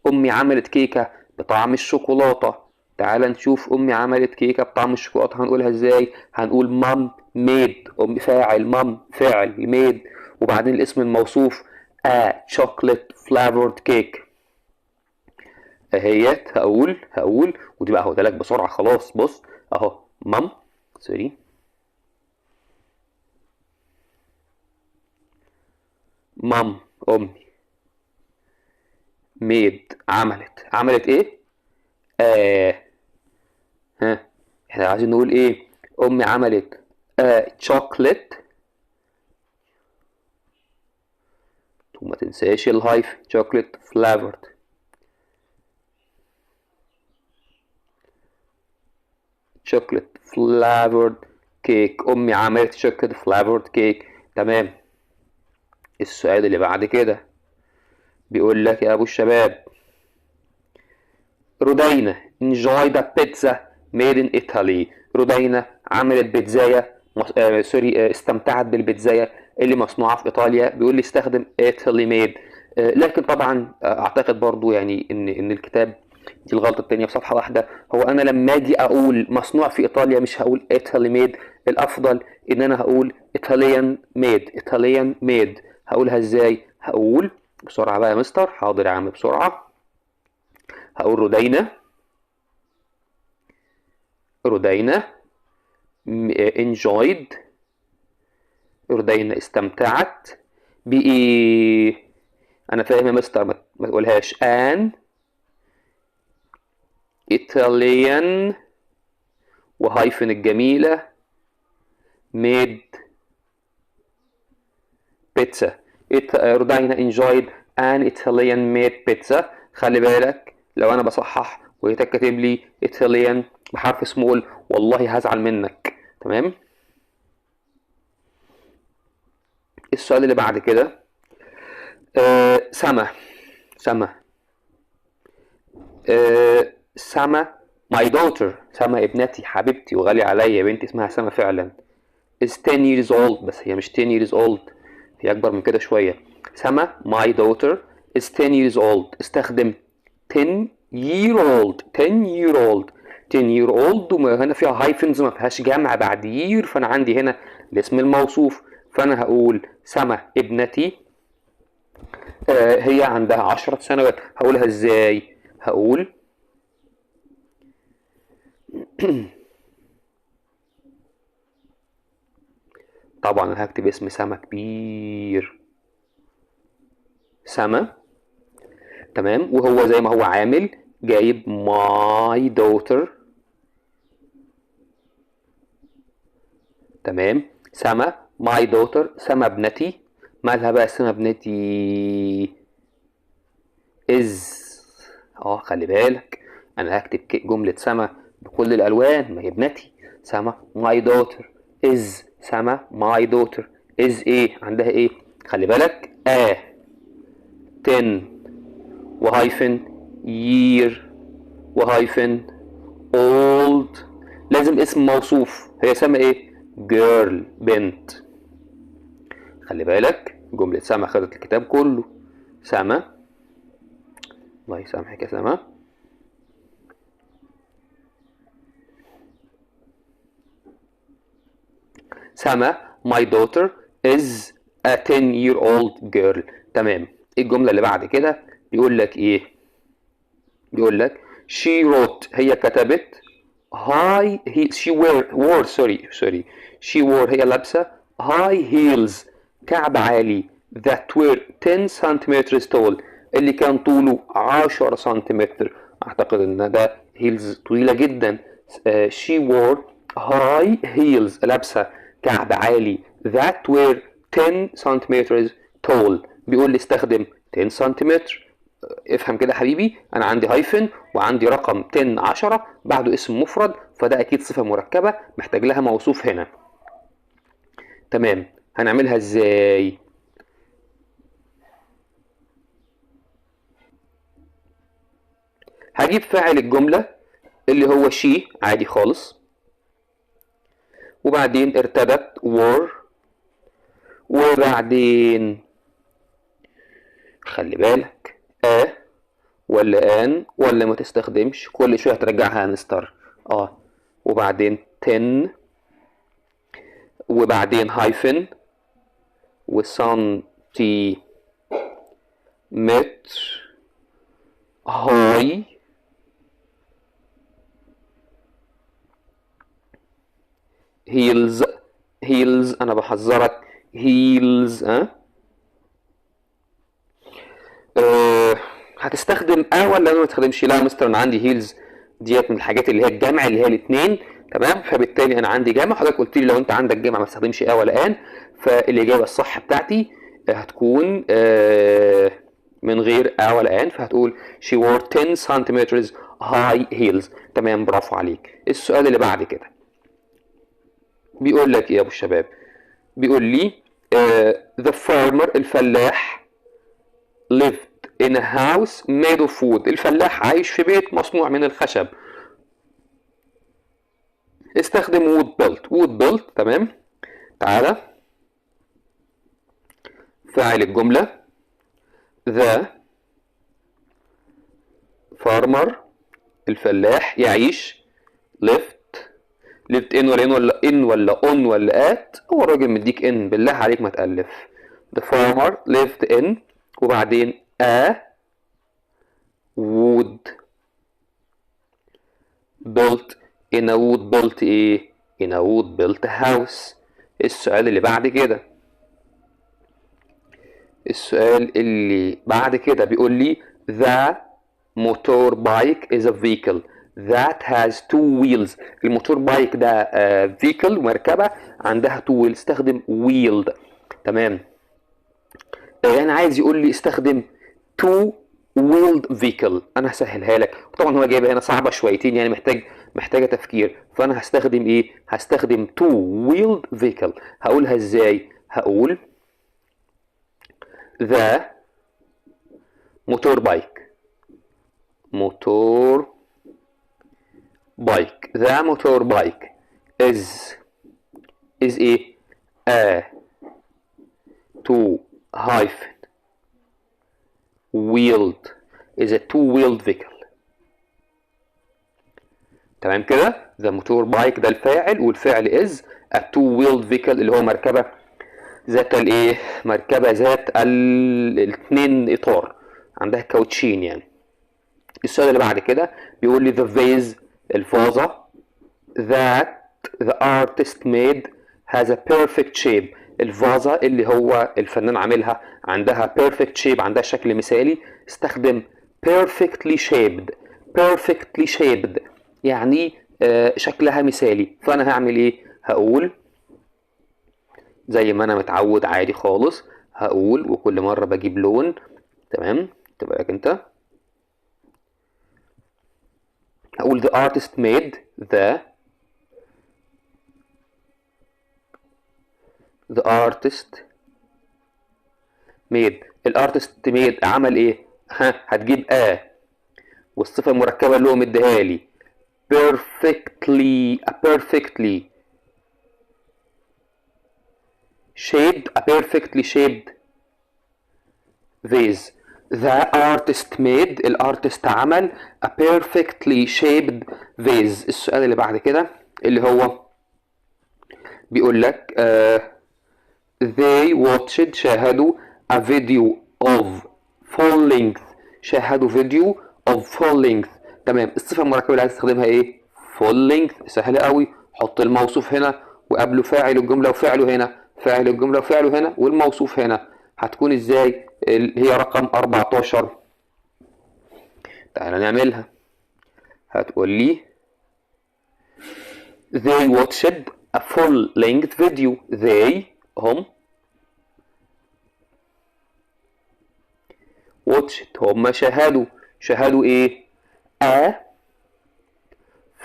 امي عملت كيكة بطعم الشوكولاتة. تعال نشوف امي عملت كيكة بطعم الشوكولاتة هنقولها ازاي. هنقول mom made، امي فاعل، mom فاعل made، وبعدين الاسم الموصوف a chocolate flavored cake. اهيت. هقول ودي بقى هقولها لك بسرعة خلاص. بص اهو mom، sorry، mom امي made عملت، عملت ايه؟ ها احنا عايزين نقول ايه؟ امي عملت شوكليت، وما تنساش ال hyphen، chocolate flavored، chocolate flavored كيك. أمي عملت chocolate flavored cake. تمام. السؤال اللي بعد كده بيقول لك يا أبو الشباب رودينا enjoy the pizza made in Italy. رودينا عملت بيتزاية استمتعت بالبيتزاية اللي مصنوعة في إيطاليا. بيقول لي استخدم Italy made. لكن طبعا أعتقد برضو يعني إن الكتاب دي الغلطة التانية في صفحة واحدة. هو أنا لما أجي أقول مصنوع في إيطاليا مش هقول Italy made، الأفضل إن أنا هقول Italian made. Italian made هقولها إزاي؟ هقول بسرعة بقى يا مستر، حاضر يا عم بسرعة. هقول رودينا، رودينا enjoyed، رودينا استمتعت بإيه؟ أنا فاهم يا مستر ما تقولهاش. an Italian و hyphen الجميلة made pizza. رودينا enjoyed an Italian made pizza. خلي بالك لو أنا بصحح وهي كاتب لي Italian بحرف سمول والله هزعل منك. تمام. السؤال اللي بعد كده سما، سما، سما my daughter، سما ابنتي حبيبتي وغالية عليا، بنتي اسمها سما فعلا، is 10 years old، بس هي مش 10 years old، هي أكبر من كده شوية. سما my daughter is 10 years old. استخدم 10 year old، 10 year old، 10 year old، وهنا فيها hyphens ما فيهاش جمع بعد year، فأنا عندي هنا الاسم الموصوف، فأنا هقول سما ابنتي هي عندها 10 سنوات. هقولها ازاي؟ هقول طبعا انا هكتب اسم سما كبير، سما، تمام، وهو زي ما هو عامل جايب my daughter، تمام، سما my daughter، سما ابنتي. مالها بقى سما ابنتي؟ is، خلي بالك انا هكتب جملة سما بكل الالوان، ما هي ابنتي. سما my daughter is، سما my daughter is ايه؟ عندها ايه؟ خلي بالك a 10 و hyphen year و hyphen old، لازم اسم موصوف. هي سما ايه؟ girl، بنت. خلي بالك جملة سما خدت الكتاب كله. سما، الله يسامحك يا سما، سما my daughter is a 10 year old girl. تمام. الجملة اللي بعد كده بيقول لك ايه؟ بيقول لك she wrote، هي كتبت high he she wore sorry she wore، هي لابسة high heels، كعب عالي، that were 10 centimeters tall، اللي كان طوله 10 سنتيمتر. اعتقد ان ده heels طويلة جدا. She wore high heels، لابسة كعب عالي، that were 10 centimeters tall. بيقول لي استخدم 10 سنتيمتر. افهم كده حبيبي، انا عندي hyphen وعندي رقم 10 10 بعده اسم مفرد، فده اكيد صفة مركبة محتاج لها موصوف هنا. تمام. هنعملها ازاي؟ هجيب فاعل الجملة اللي هو she عادي خالص، وبعدين ارتدت wore، وبعدين خلي بالك a ولا an ولا ما تستخدمش، كل شوية هترجعها يا مستر. وبعدين 10 وبعدين hyphen وسنتي متر high heels، heels انا بحذرك heels. هتستخدم a ولا ما تستخدمش؟ لا يا مستر انا عندي heels ديت من الحاجات اللي هي الجمع اللي هي الاثنين، تمام، فبالتالي انا عندي جمع. حضرتك قلت لي لو انت عندك جمع ما تستخدمش a ولا an، فالاجابه الصح بتاعتي هتكون من غير a ولا an، فهتقول she wore 10 centimeters high heels. تمام، برافو عليك. السؤال اللي بعد كده بيقول لك ايه يا ابو الشباب؟ بيقول لي the farmer الفلاح lived in a house made of wood. الفلاح عايش في بيت مصنوع من الخشب. استخدم wood built. wood built تمام. تعالى فاعل الجملة the farmer الفلاح يعيش lived lived in ولا in ولا in ولا on ولا at؟ هو الراجل مديك in، بالله عليك ما تألف. the farmer lived in وبعدين a wood built in a wood built ايه؟ in a wood built house. السؤال اللي بعد كده، السؤال اللي بعد كده بيقول لي the motorbike is a vehicle that has two wheels. ال motorbike ده vehicle مركبة عندها two wheels، استخدم wheeled تمام. يعني عايز يقول لي استخدم two wheeled vehicle. انا هسهلها لك، طبعا هو جايبها هنا صعبة شويتين يعني محتاجة تفكير، فانا هستخدم ايه؟ هستخدم two wheeled vehicle. هقولها ازاي؟ هقول the motorbike motor bike the motorbike is ايه؟ a two hyphen wheeled is a two wheeled vehicle تمام كده. the motorbike ده الفاعل والفعل is a two wheeled vehicle اللي هو مركبة ذات الايه؟ مركبة ذات الاثنين اطار، عندها كاوتشين يعني. السؤال اللي بعد كده بيقول لي the vase الفازة that the artist made has a perfect shape. الفازة اللي هو الفنان عاملها عندها perfect shape، عندها شكل مثالي. استخدم perfectly shaped. perfectly shaped يعني شكلها مثالي. فأنا هعمل ايه؟ هقول زي ما أنا متعود عادي خالص، هقول وكل مرة بجيب لون تمام تبقى لك انت. هقول the artist made the artist made. ال artist made عمل ايه؟ ها هتجيب a والصفة المركبة اللي هو مديها لي perfectly a perfectly shaped a perfectly shaped vase. The artist made ال artist عمل a perfectly shaped vase. السؤال اللي بعد كده اللي هو بيقول لك they watched شاهدوا a video of full length. شاهدوا فيديو of full length تمام. الصفة المركبة اللي عايز تستخدمها ايه؟ full length. سهلة قوي، حط الموصوف هنا وقبله فاعل الجملة وفعله هنا، فاعل الجملة وفعله هنا والموصوف هنا. هتكون ازاي؟ اللي هي رقم 14. تعالى نعملها. هتقول لي they watched a full length video. they هم watched هم شاهدوا، شاهدوا ايه؟ a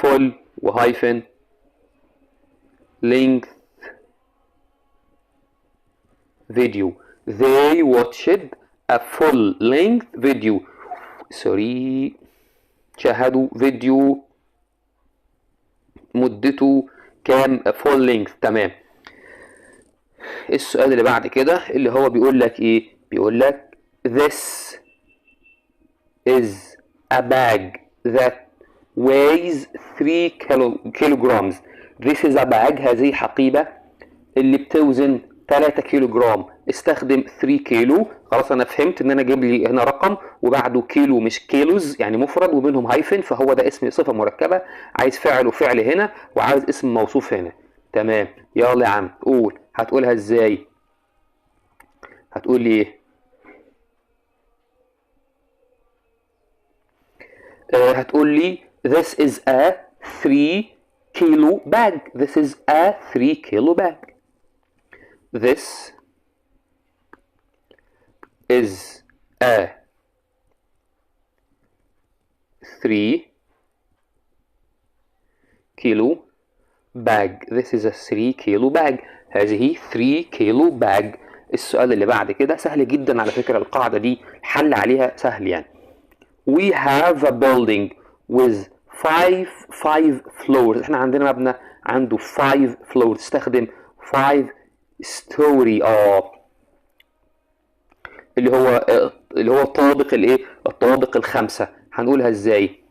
full و hyphen length video. They watched a full length video. sorry شاهدوا فيديو مدته كام؟ full length تمام. السؤال اللي بعد كده اللي هو بيقول لك ايه؟ بيقول لك this is a bag that weighs 3 kilograms. This is a bag هذه حقيبة اللي بتوزن 3 كيلو جرام. استخدم 3 كيلو. خلاص انا فهمت ان انا جايب لي هنا رقم وبعده كيلو مش كيلوز يعني مفرد وبينهم hyphen، فهو ده اسم صفة مركبة. عايز فاعل وفعل هنا وعايز اسم موصوف هنا تمام. يلا يا عم قول، هتقولها ازاي؟ هتقول لي ايه؟ هتقول لي this is a 3 kilo bag. This is a 3 kilo bag. This is a 3 kilo bag. This is a 3 kilo bag. هذه 3 kilo bag. السؤال اللي بعد كده سهل جدا على فكرة، القاعدة دي حل عليها سهل يعني. We have a building with 5 floors. احنا عندنا مبنى عنده 5 floors. استخدم 5 story، اللي هو الطابق الايه؟ الطوابق الخمسة. هنقولها ازاي؟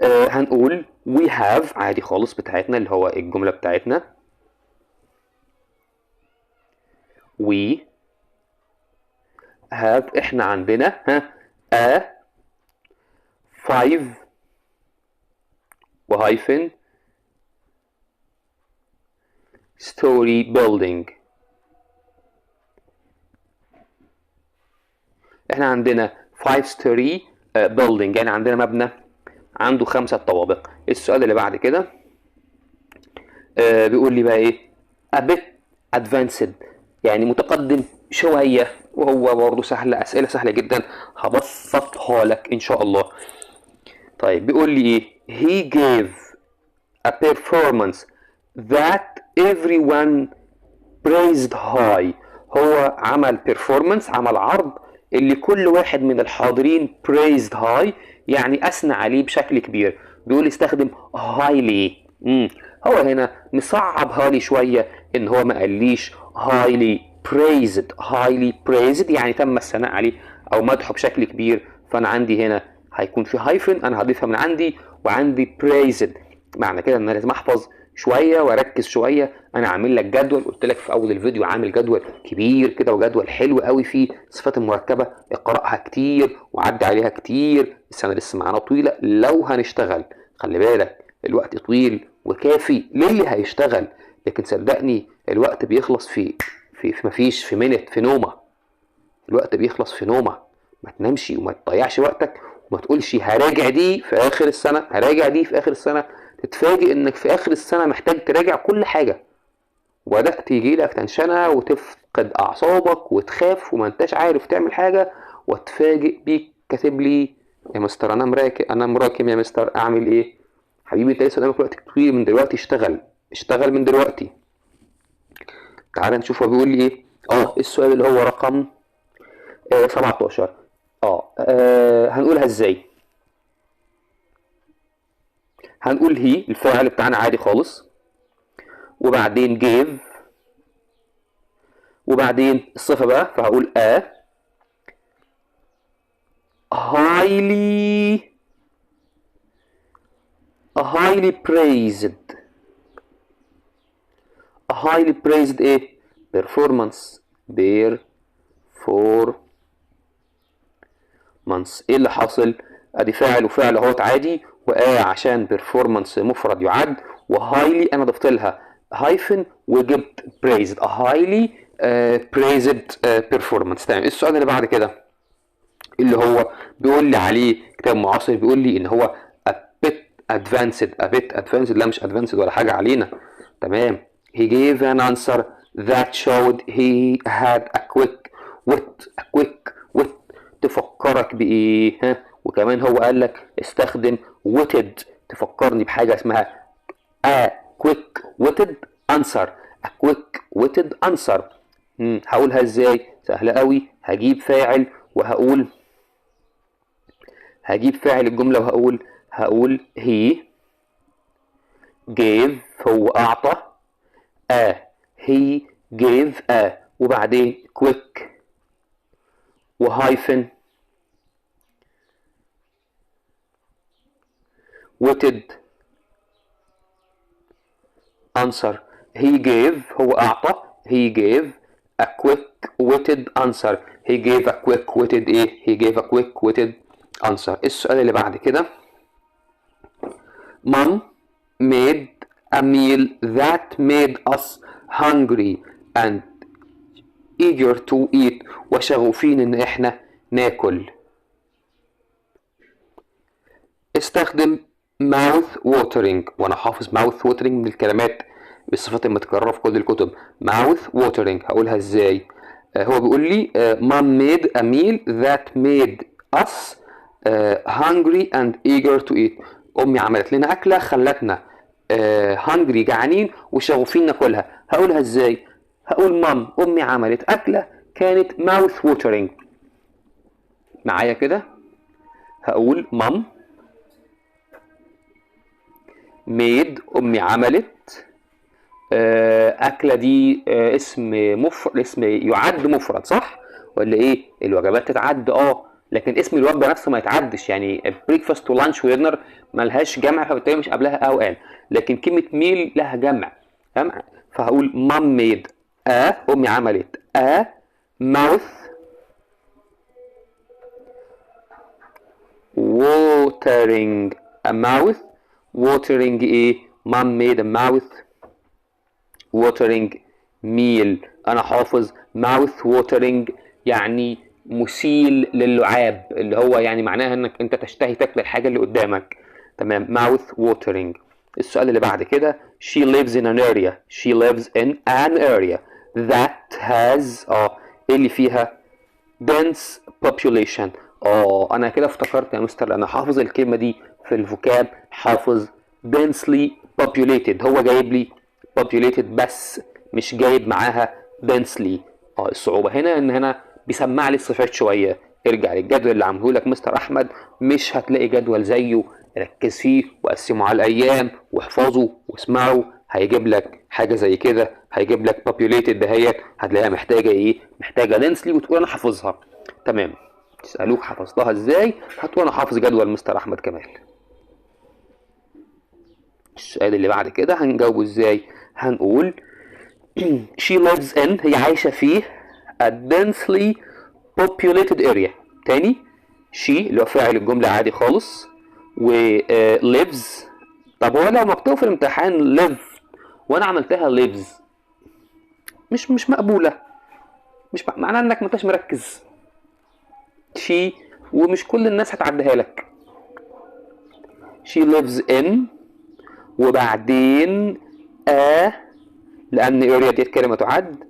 هنقول we have عادي خالص بتاعتنا اللي هو الجملة بتاعتنا we have، احنا عندنا a 5 و hyphen story building. احنا عندنا 5 story building، يعني عندنا مبنى عنده 5 طوابق. السؤال اللي بعد كده بيقول لي بقى ايه؟ a bit advanced، يعني متقدم شوية، وهو برضه سهل، أسئلة سهلة جدا هبسطها لك إن شاء الله. طيب بيقول لي ايه؟ he gave a performance that everyone praised high. هو عمل performance، عمل عرض اللي كل واحد من الحاضرين praised high، يعني أثنى عليه بشكل كبير. بيقول استخدم highly. هو هنا مصعبها لي شوية إن هو ما قاليش highly praised. highly praised يعني تم الثناء عليه أو مدحه بشكل كبير. فأنا عندي هنا هيكون في hyphen، أنا هضيفها من عندي، وعندي praised. معنى كده إن أنا لازم أحفظ شوية وأركز شوية. أنا عامل لك جدول، قلت لك في أول الفيديو عامل جدول كبير كده وجدول حلو قوي فيه صفات المركبة، اقرأها كتير وعدي عليها كتير. السنة لسه معانا طويلة، لو هنشتغل خلي بالك الوقت طويل وكافي للي هيشتغل، لكن صدقني الوقت بيخلص في في في مفيش في minute، في نومة. الوقت بيخلص في نومة. ما تنامش وما تضيعش وقتك، وما تقولش هراجع دي في آخر السنة، هراجع دي في آخر السنة. تتفاجئ انك في اخر السنة محتاج تراجع كل حاجة، وبدأت يجيلك تنشنة وتفقد اعصابك وتخاف وما انتش عارف تعمل حاجة، وتفاجئ بيك كاتب لي يا مستر انا مراكم، انا مراكم يا مستر، اعمل ايه؟ حبيبي انت لسه قدامك وقت كتير من دلوقتي، اشتغل، اشتغل من دلوقتي. تعال نشوف هو بيقول لي ايه. السؤال اللي هو رقم 17. هنقولها ازاي؟ هنقول هي الفاعل بتاعنا عادي خالص، وبعدين gave، وبعدين الصفة بقى، فهقول a highly، a highly praised، a highly praised ايه؟ performance، performance. ايه اللي حاصل؟ ادي فاعل وفعل اهوت عادي، و a عشان performance مفرد يعد، و highly انا ضفت لها hyphen وجبت praised، a highly praised performance. تمام. السؤال اللي بعد كده اللي هو بيقول لي عليه كتاب معاصر، بيقول لي ان هو a bit advanced، a bit advanced، لا مش advanced ولا حاجة علينا. تمام. He gave an answer that showed he had a quick wit، a quick wit تفكرك بإيه؟ ها؟ وكمان هو قال لك استخدم witted، تفكرني بحاجة اسمها a quick witted answer، a quick witted answer. هقولها ازاي؟ سهلة قوي. هجيب فاعل وهقول، هجيب فاعل الجملة وهقول، هقول he gave، هو أعطى، a he gave a، وبعدين quick و hyphen witted answer. He gave، هو أعطى، he gave a quick witted answer. He gave a quick witted إيه؟ He gave a quick witted answer. السؤال اللي بعد كده Mom made a meal that made us hungry and eager to eat، وشغوفين إن إحنا ناكل. استخدم mouth watering، وأنا حافظ mouth watering من الكلمات بالصفات المتكررة في كل الكتب. mouth watering هقولها إزاي؟ هو بيقول لي Mom made a meal that made us hungry and eager to eat. أمي عملت لنا أكلة خلتنا hungry جعانين وشغوفين ناكلها. هقولها ازاي؟ هقول mom امي عملت اكله كانت mouth watering. معايا كده؟ هقول mom made، امي عملت اكله دي اسم مفرد، اسم يعد مفرد صح ولا ايه؟ الوجبات تتعد لكن اسم الوجبة نفسه ما يتعدش، يعني breakfast و lunch و dinner ملهاش جمع فبالتالي مش قبلها a او an، لكن كلمة meal لها جمع، تمام؟ فهقول mom made a، امي عملت a mouth watering، a mouth watering ايه؟ mom made a mouth watering meal. انا حافظ mouth watering يعني مسيل للعاب، اللي هو يعني معناها انك انت تشتهي تاكل الحاجة اللي قدامك، تمام؟ mouth watering. السؤال اللي بعد كده she lives in an area، she lives in an area that has اللي فيها dense population. انا كده افتكرت يا مستر، انا حافظ الكلمة دي في الفوكاب، حافظ densely populated، هو جايب لي populated بس مش جايب معاها densely. الصعوبة هنا ان هنا بيسمع لي الصفات شوية. ارجع للجدول اللي عامله لك مستر احمد، مش هتلاقي جدول زيه، ركز فيه وقسمه على الايام واحفظه واسمعه، هيجيب لك حاجة زي كده، هيجيب لك populated دهيت هتلاقيها محتاجه ايه؟ محتاجه densely، وتقول انا حافظها، تمام؟ تسالوك حفظتها ازاي؟ هتقول انا حافظ جدول مستر احمد كمال. السؤال اللي بعد كده هنجاوبه ازاي؟ هنقول she lives in، هي عايشة في a densely populated area. تاني she اللي هو فاعل الجملة عادي خالص، و lives. طب هو لو مكتوب في الامتحان live وانا عملتها lives مش مقبولة، مش معناها انك ما انتش مركز. she ومش كل الناس هتعديها لك. she lives in وبعدين a، لأن area ديت كلمة تعد،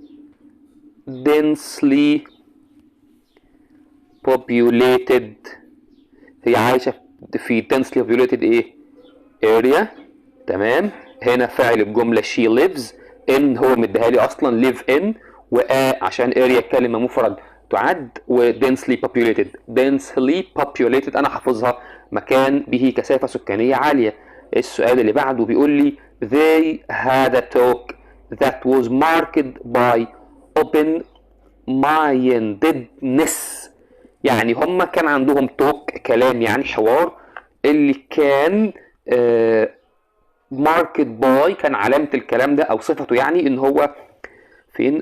densely populated، هي عايشة في densely populated ايه؟ area، تمام؟ هنا فاعل الجملة she lives in، هو مديها لي أصلا live in، و a عشان area كلمة مفرد تعد، و densely populated، densely populated أنا حافظها، مكان به كثافة سكانية عالية. السؤال اللي بعده بيقول لي they had a talk that was marked by open mindedness. يعني هم كان عندهم talk، كلام يعني حوار، اللي كان marked by، كان علامة الكلام ده أو صفته يعني إن هو فين؟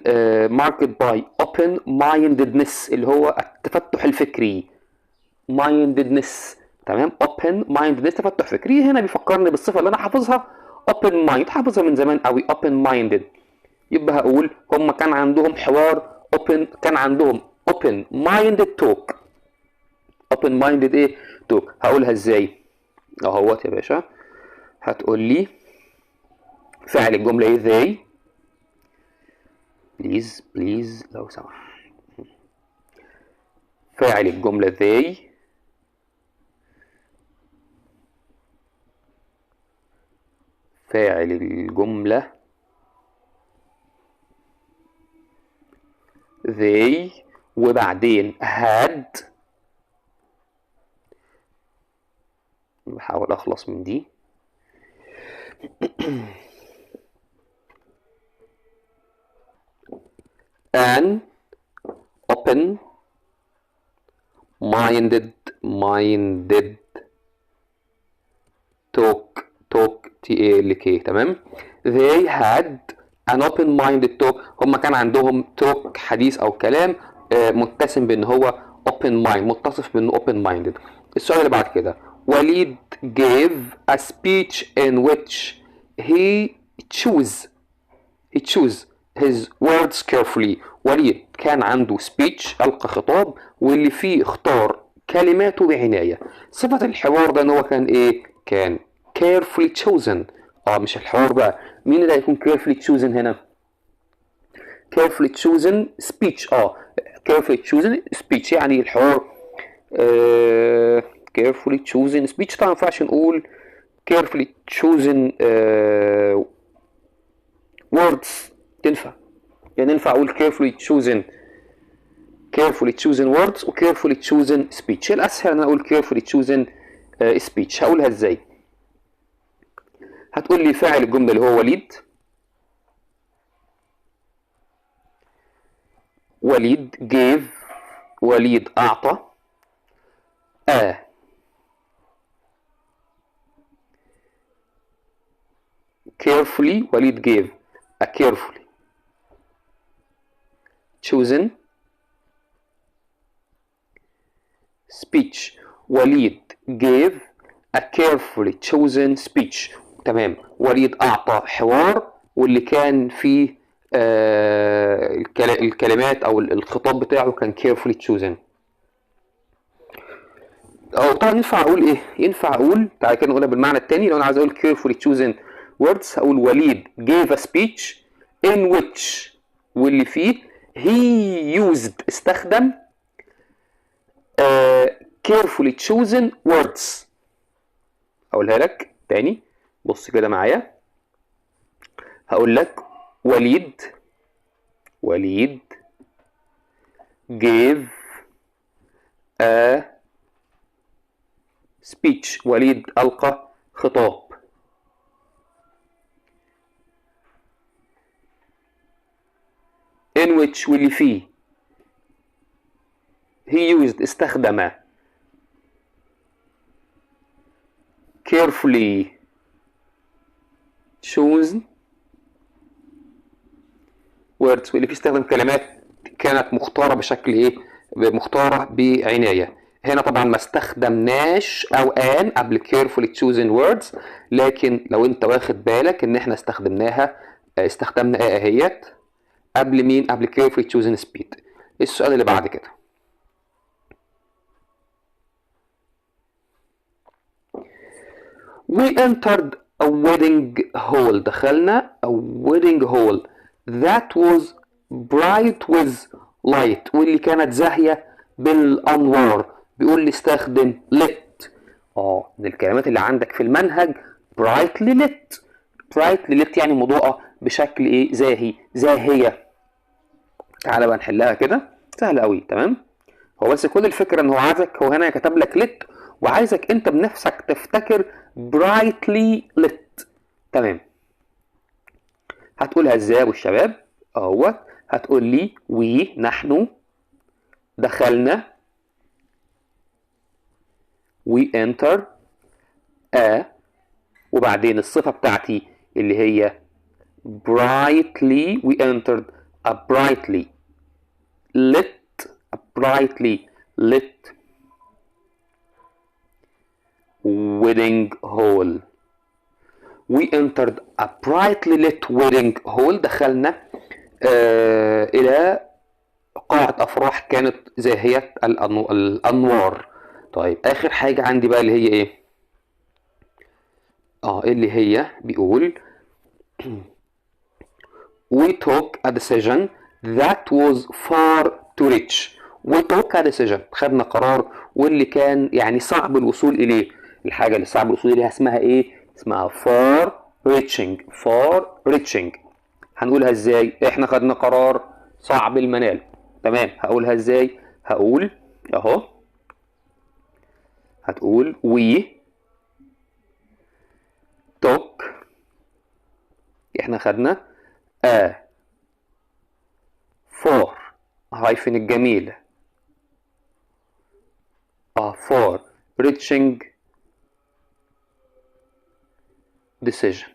marked by open mindedness اللي هو التفتح الفكري، mindedness، تمام؟ open mindedness تفتح فكري. هنا بيفكرني بالصفة اللي أنا حافظها open mind، حافظها من زمان قوي open minded. يبقى هقول هم كان عندهم حوار open، كان عندهم open minded talk. open minded ايه؟ talk. هقولها ازاي؟ اهوت يا باشا، هتقول لي فاعل الجملة ايه؟ they، please please لو سمحت، فاعل الجملة they فاعل الجملة they وبعدين had، بحاول اخلص من دي، an open minded minded talk talk T A L K، تمام؟ they had an open minded talk، هم كان عندهم talk حديث او كلام متسم بان هو open mind، متصف بانه open minded. السؤال اللي بعد كده وليد gave a speech in which he chose his words carefully. وليد كان عنده speech، ألقى خطاب واللي فيه اختار كلماته بعناية. صفة الحوار ده ان هو كان ايه؟ كان carefully chosen. مش الحوار بقى، مين اللي هيكون carefully chosen هنا؟ carefully chosen speech. Carefully chosen speech يعني الحوار carefully chosen speech. طبعا ما ينفعش نقول carefully chosen words تنفع، يعني ينفع اقول carefully chosen words و carefully chosen speech. الاسهل ان انا اقول carefully chosen speech. هقولها ازاي؟ هتقول لي فاعل الجملة اللي هو وليد، وليد gave، وليد اعطى a carefully، وليد gave a carefully chosen speech، وليد gave a carefully chosen speech. تمام، وليد أعطى حوار واللي كان فيه الكلمات أو الخطاب بتاعه كان carefully chosen. أو طبعا ينفع أقول إيه؟ ينفع أقول، تعالى كده نقولها بالمعنى التاني، لو أنا عايز أقول carefully chosen words هقول وليد gave a speech in which، واللي فيه he used استخدم carefully chosen words. أقولها لك تاني، بص كده معايا، هقول لك وليد، وليد gave a speech، وليد ألقى خطاب in which، واللي فيه he used استخدم carefully chosen words، واللي فيه استخدم كلمات كانت مختارة بشكل ايه؟ مختارة بعناية. هنا طبعا ما استخدمناش او ان قبل carefully chosen words، لكن لو انت واخد بالك ان احنا استخدمناها، استخدمنا ايه اهيت قبل مين؟ قبل carefully chosen speed. السؤال اللي بعد كده، We entered a wedding hall، دخلنا a wedding hall that was bright with light، واللي كانت زاهية بالأنوار. بيقول لي استخدم lit. من الكلمات اللي عندك في المنهج brightly lit. brightly lit يعني مضاءة بشكل ايه؟ زاهي، زاهية. تعالى بقى نحلها كده، سهل قوي. تمام، هو بس كل الفكرة ان هو عايزك، هو هنا كتب لك lit وعايزك انت بنفسك تفتكر brightly lit. تمام، هتقولها ازاي والشباب؟ اهوت، هتقول لي we نحن دخلنا، we enter a، وبعدين الصفة بتاعتي اللي هي brightly، we entered a brightly lit، a brightly lit wedding hall. We entered a brightly lit wedding hall، دخلنا إلى قاعة أفراح كانت زاهية الأنوار. طيب آخر حاجة عندي بقى اللي هي إيه؟ اللي هي بيقول We took a decision that was far too rich. We took a decision، خدنا قرار واللي كان يعني صعب الوصول إليه. الحاجة اللي صعب الوصول إليها اسمها إيه؟ اسمها far reaching. far reaching هنقولها إزاي؟ إحنا خدنا قرار صعب المنال. تمام، هقولها إزاي؟ هقول أهو، هتقول we took، إحنا خدنا a far hyphen الجميل، a far reaching decision.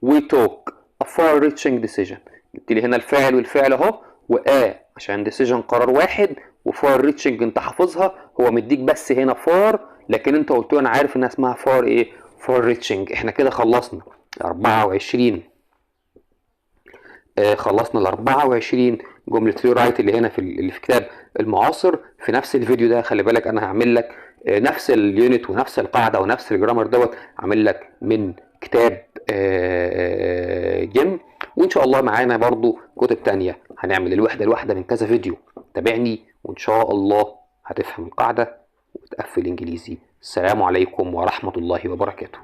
We took a far reaching decision. جبت لي هنا الفاعل والفعل اهو، و a عشان decision قرار واحد، و far reaching انت حافظها، هو مديك بس هنا far، لكن انت قلت له انا عارف انها اسمها far ايه؟ far reaching. احنا كده خلصنا 24، خلصنا ال 24 جملة rewrite اللي هنا في اللي في كتاب المعاصر. في نفس الفيديو ده خلي بالك انا هعمل لك نفس ال unit ونفس القاعدة ونفس ال grammar دوت، عامل لك من كتاب جيم، وان شاء الله معانا برضو كتب تانية. هنعمل الوحدة الواحدة من كذا فيديو، تابعني وان شاء الله هتفهم القاعدة وتقفل انجليزي. السلام عليكم ورحمة الله وبركاته.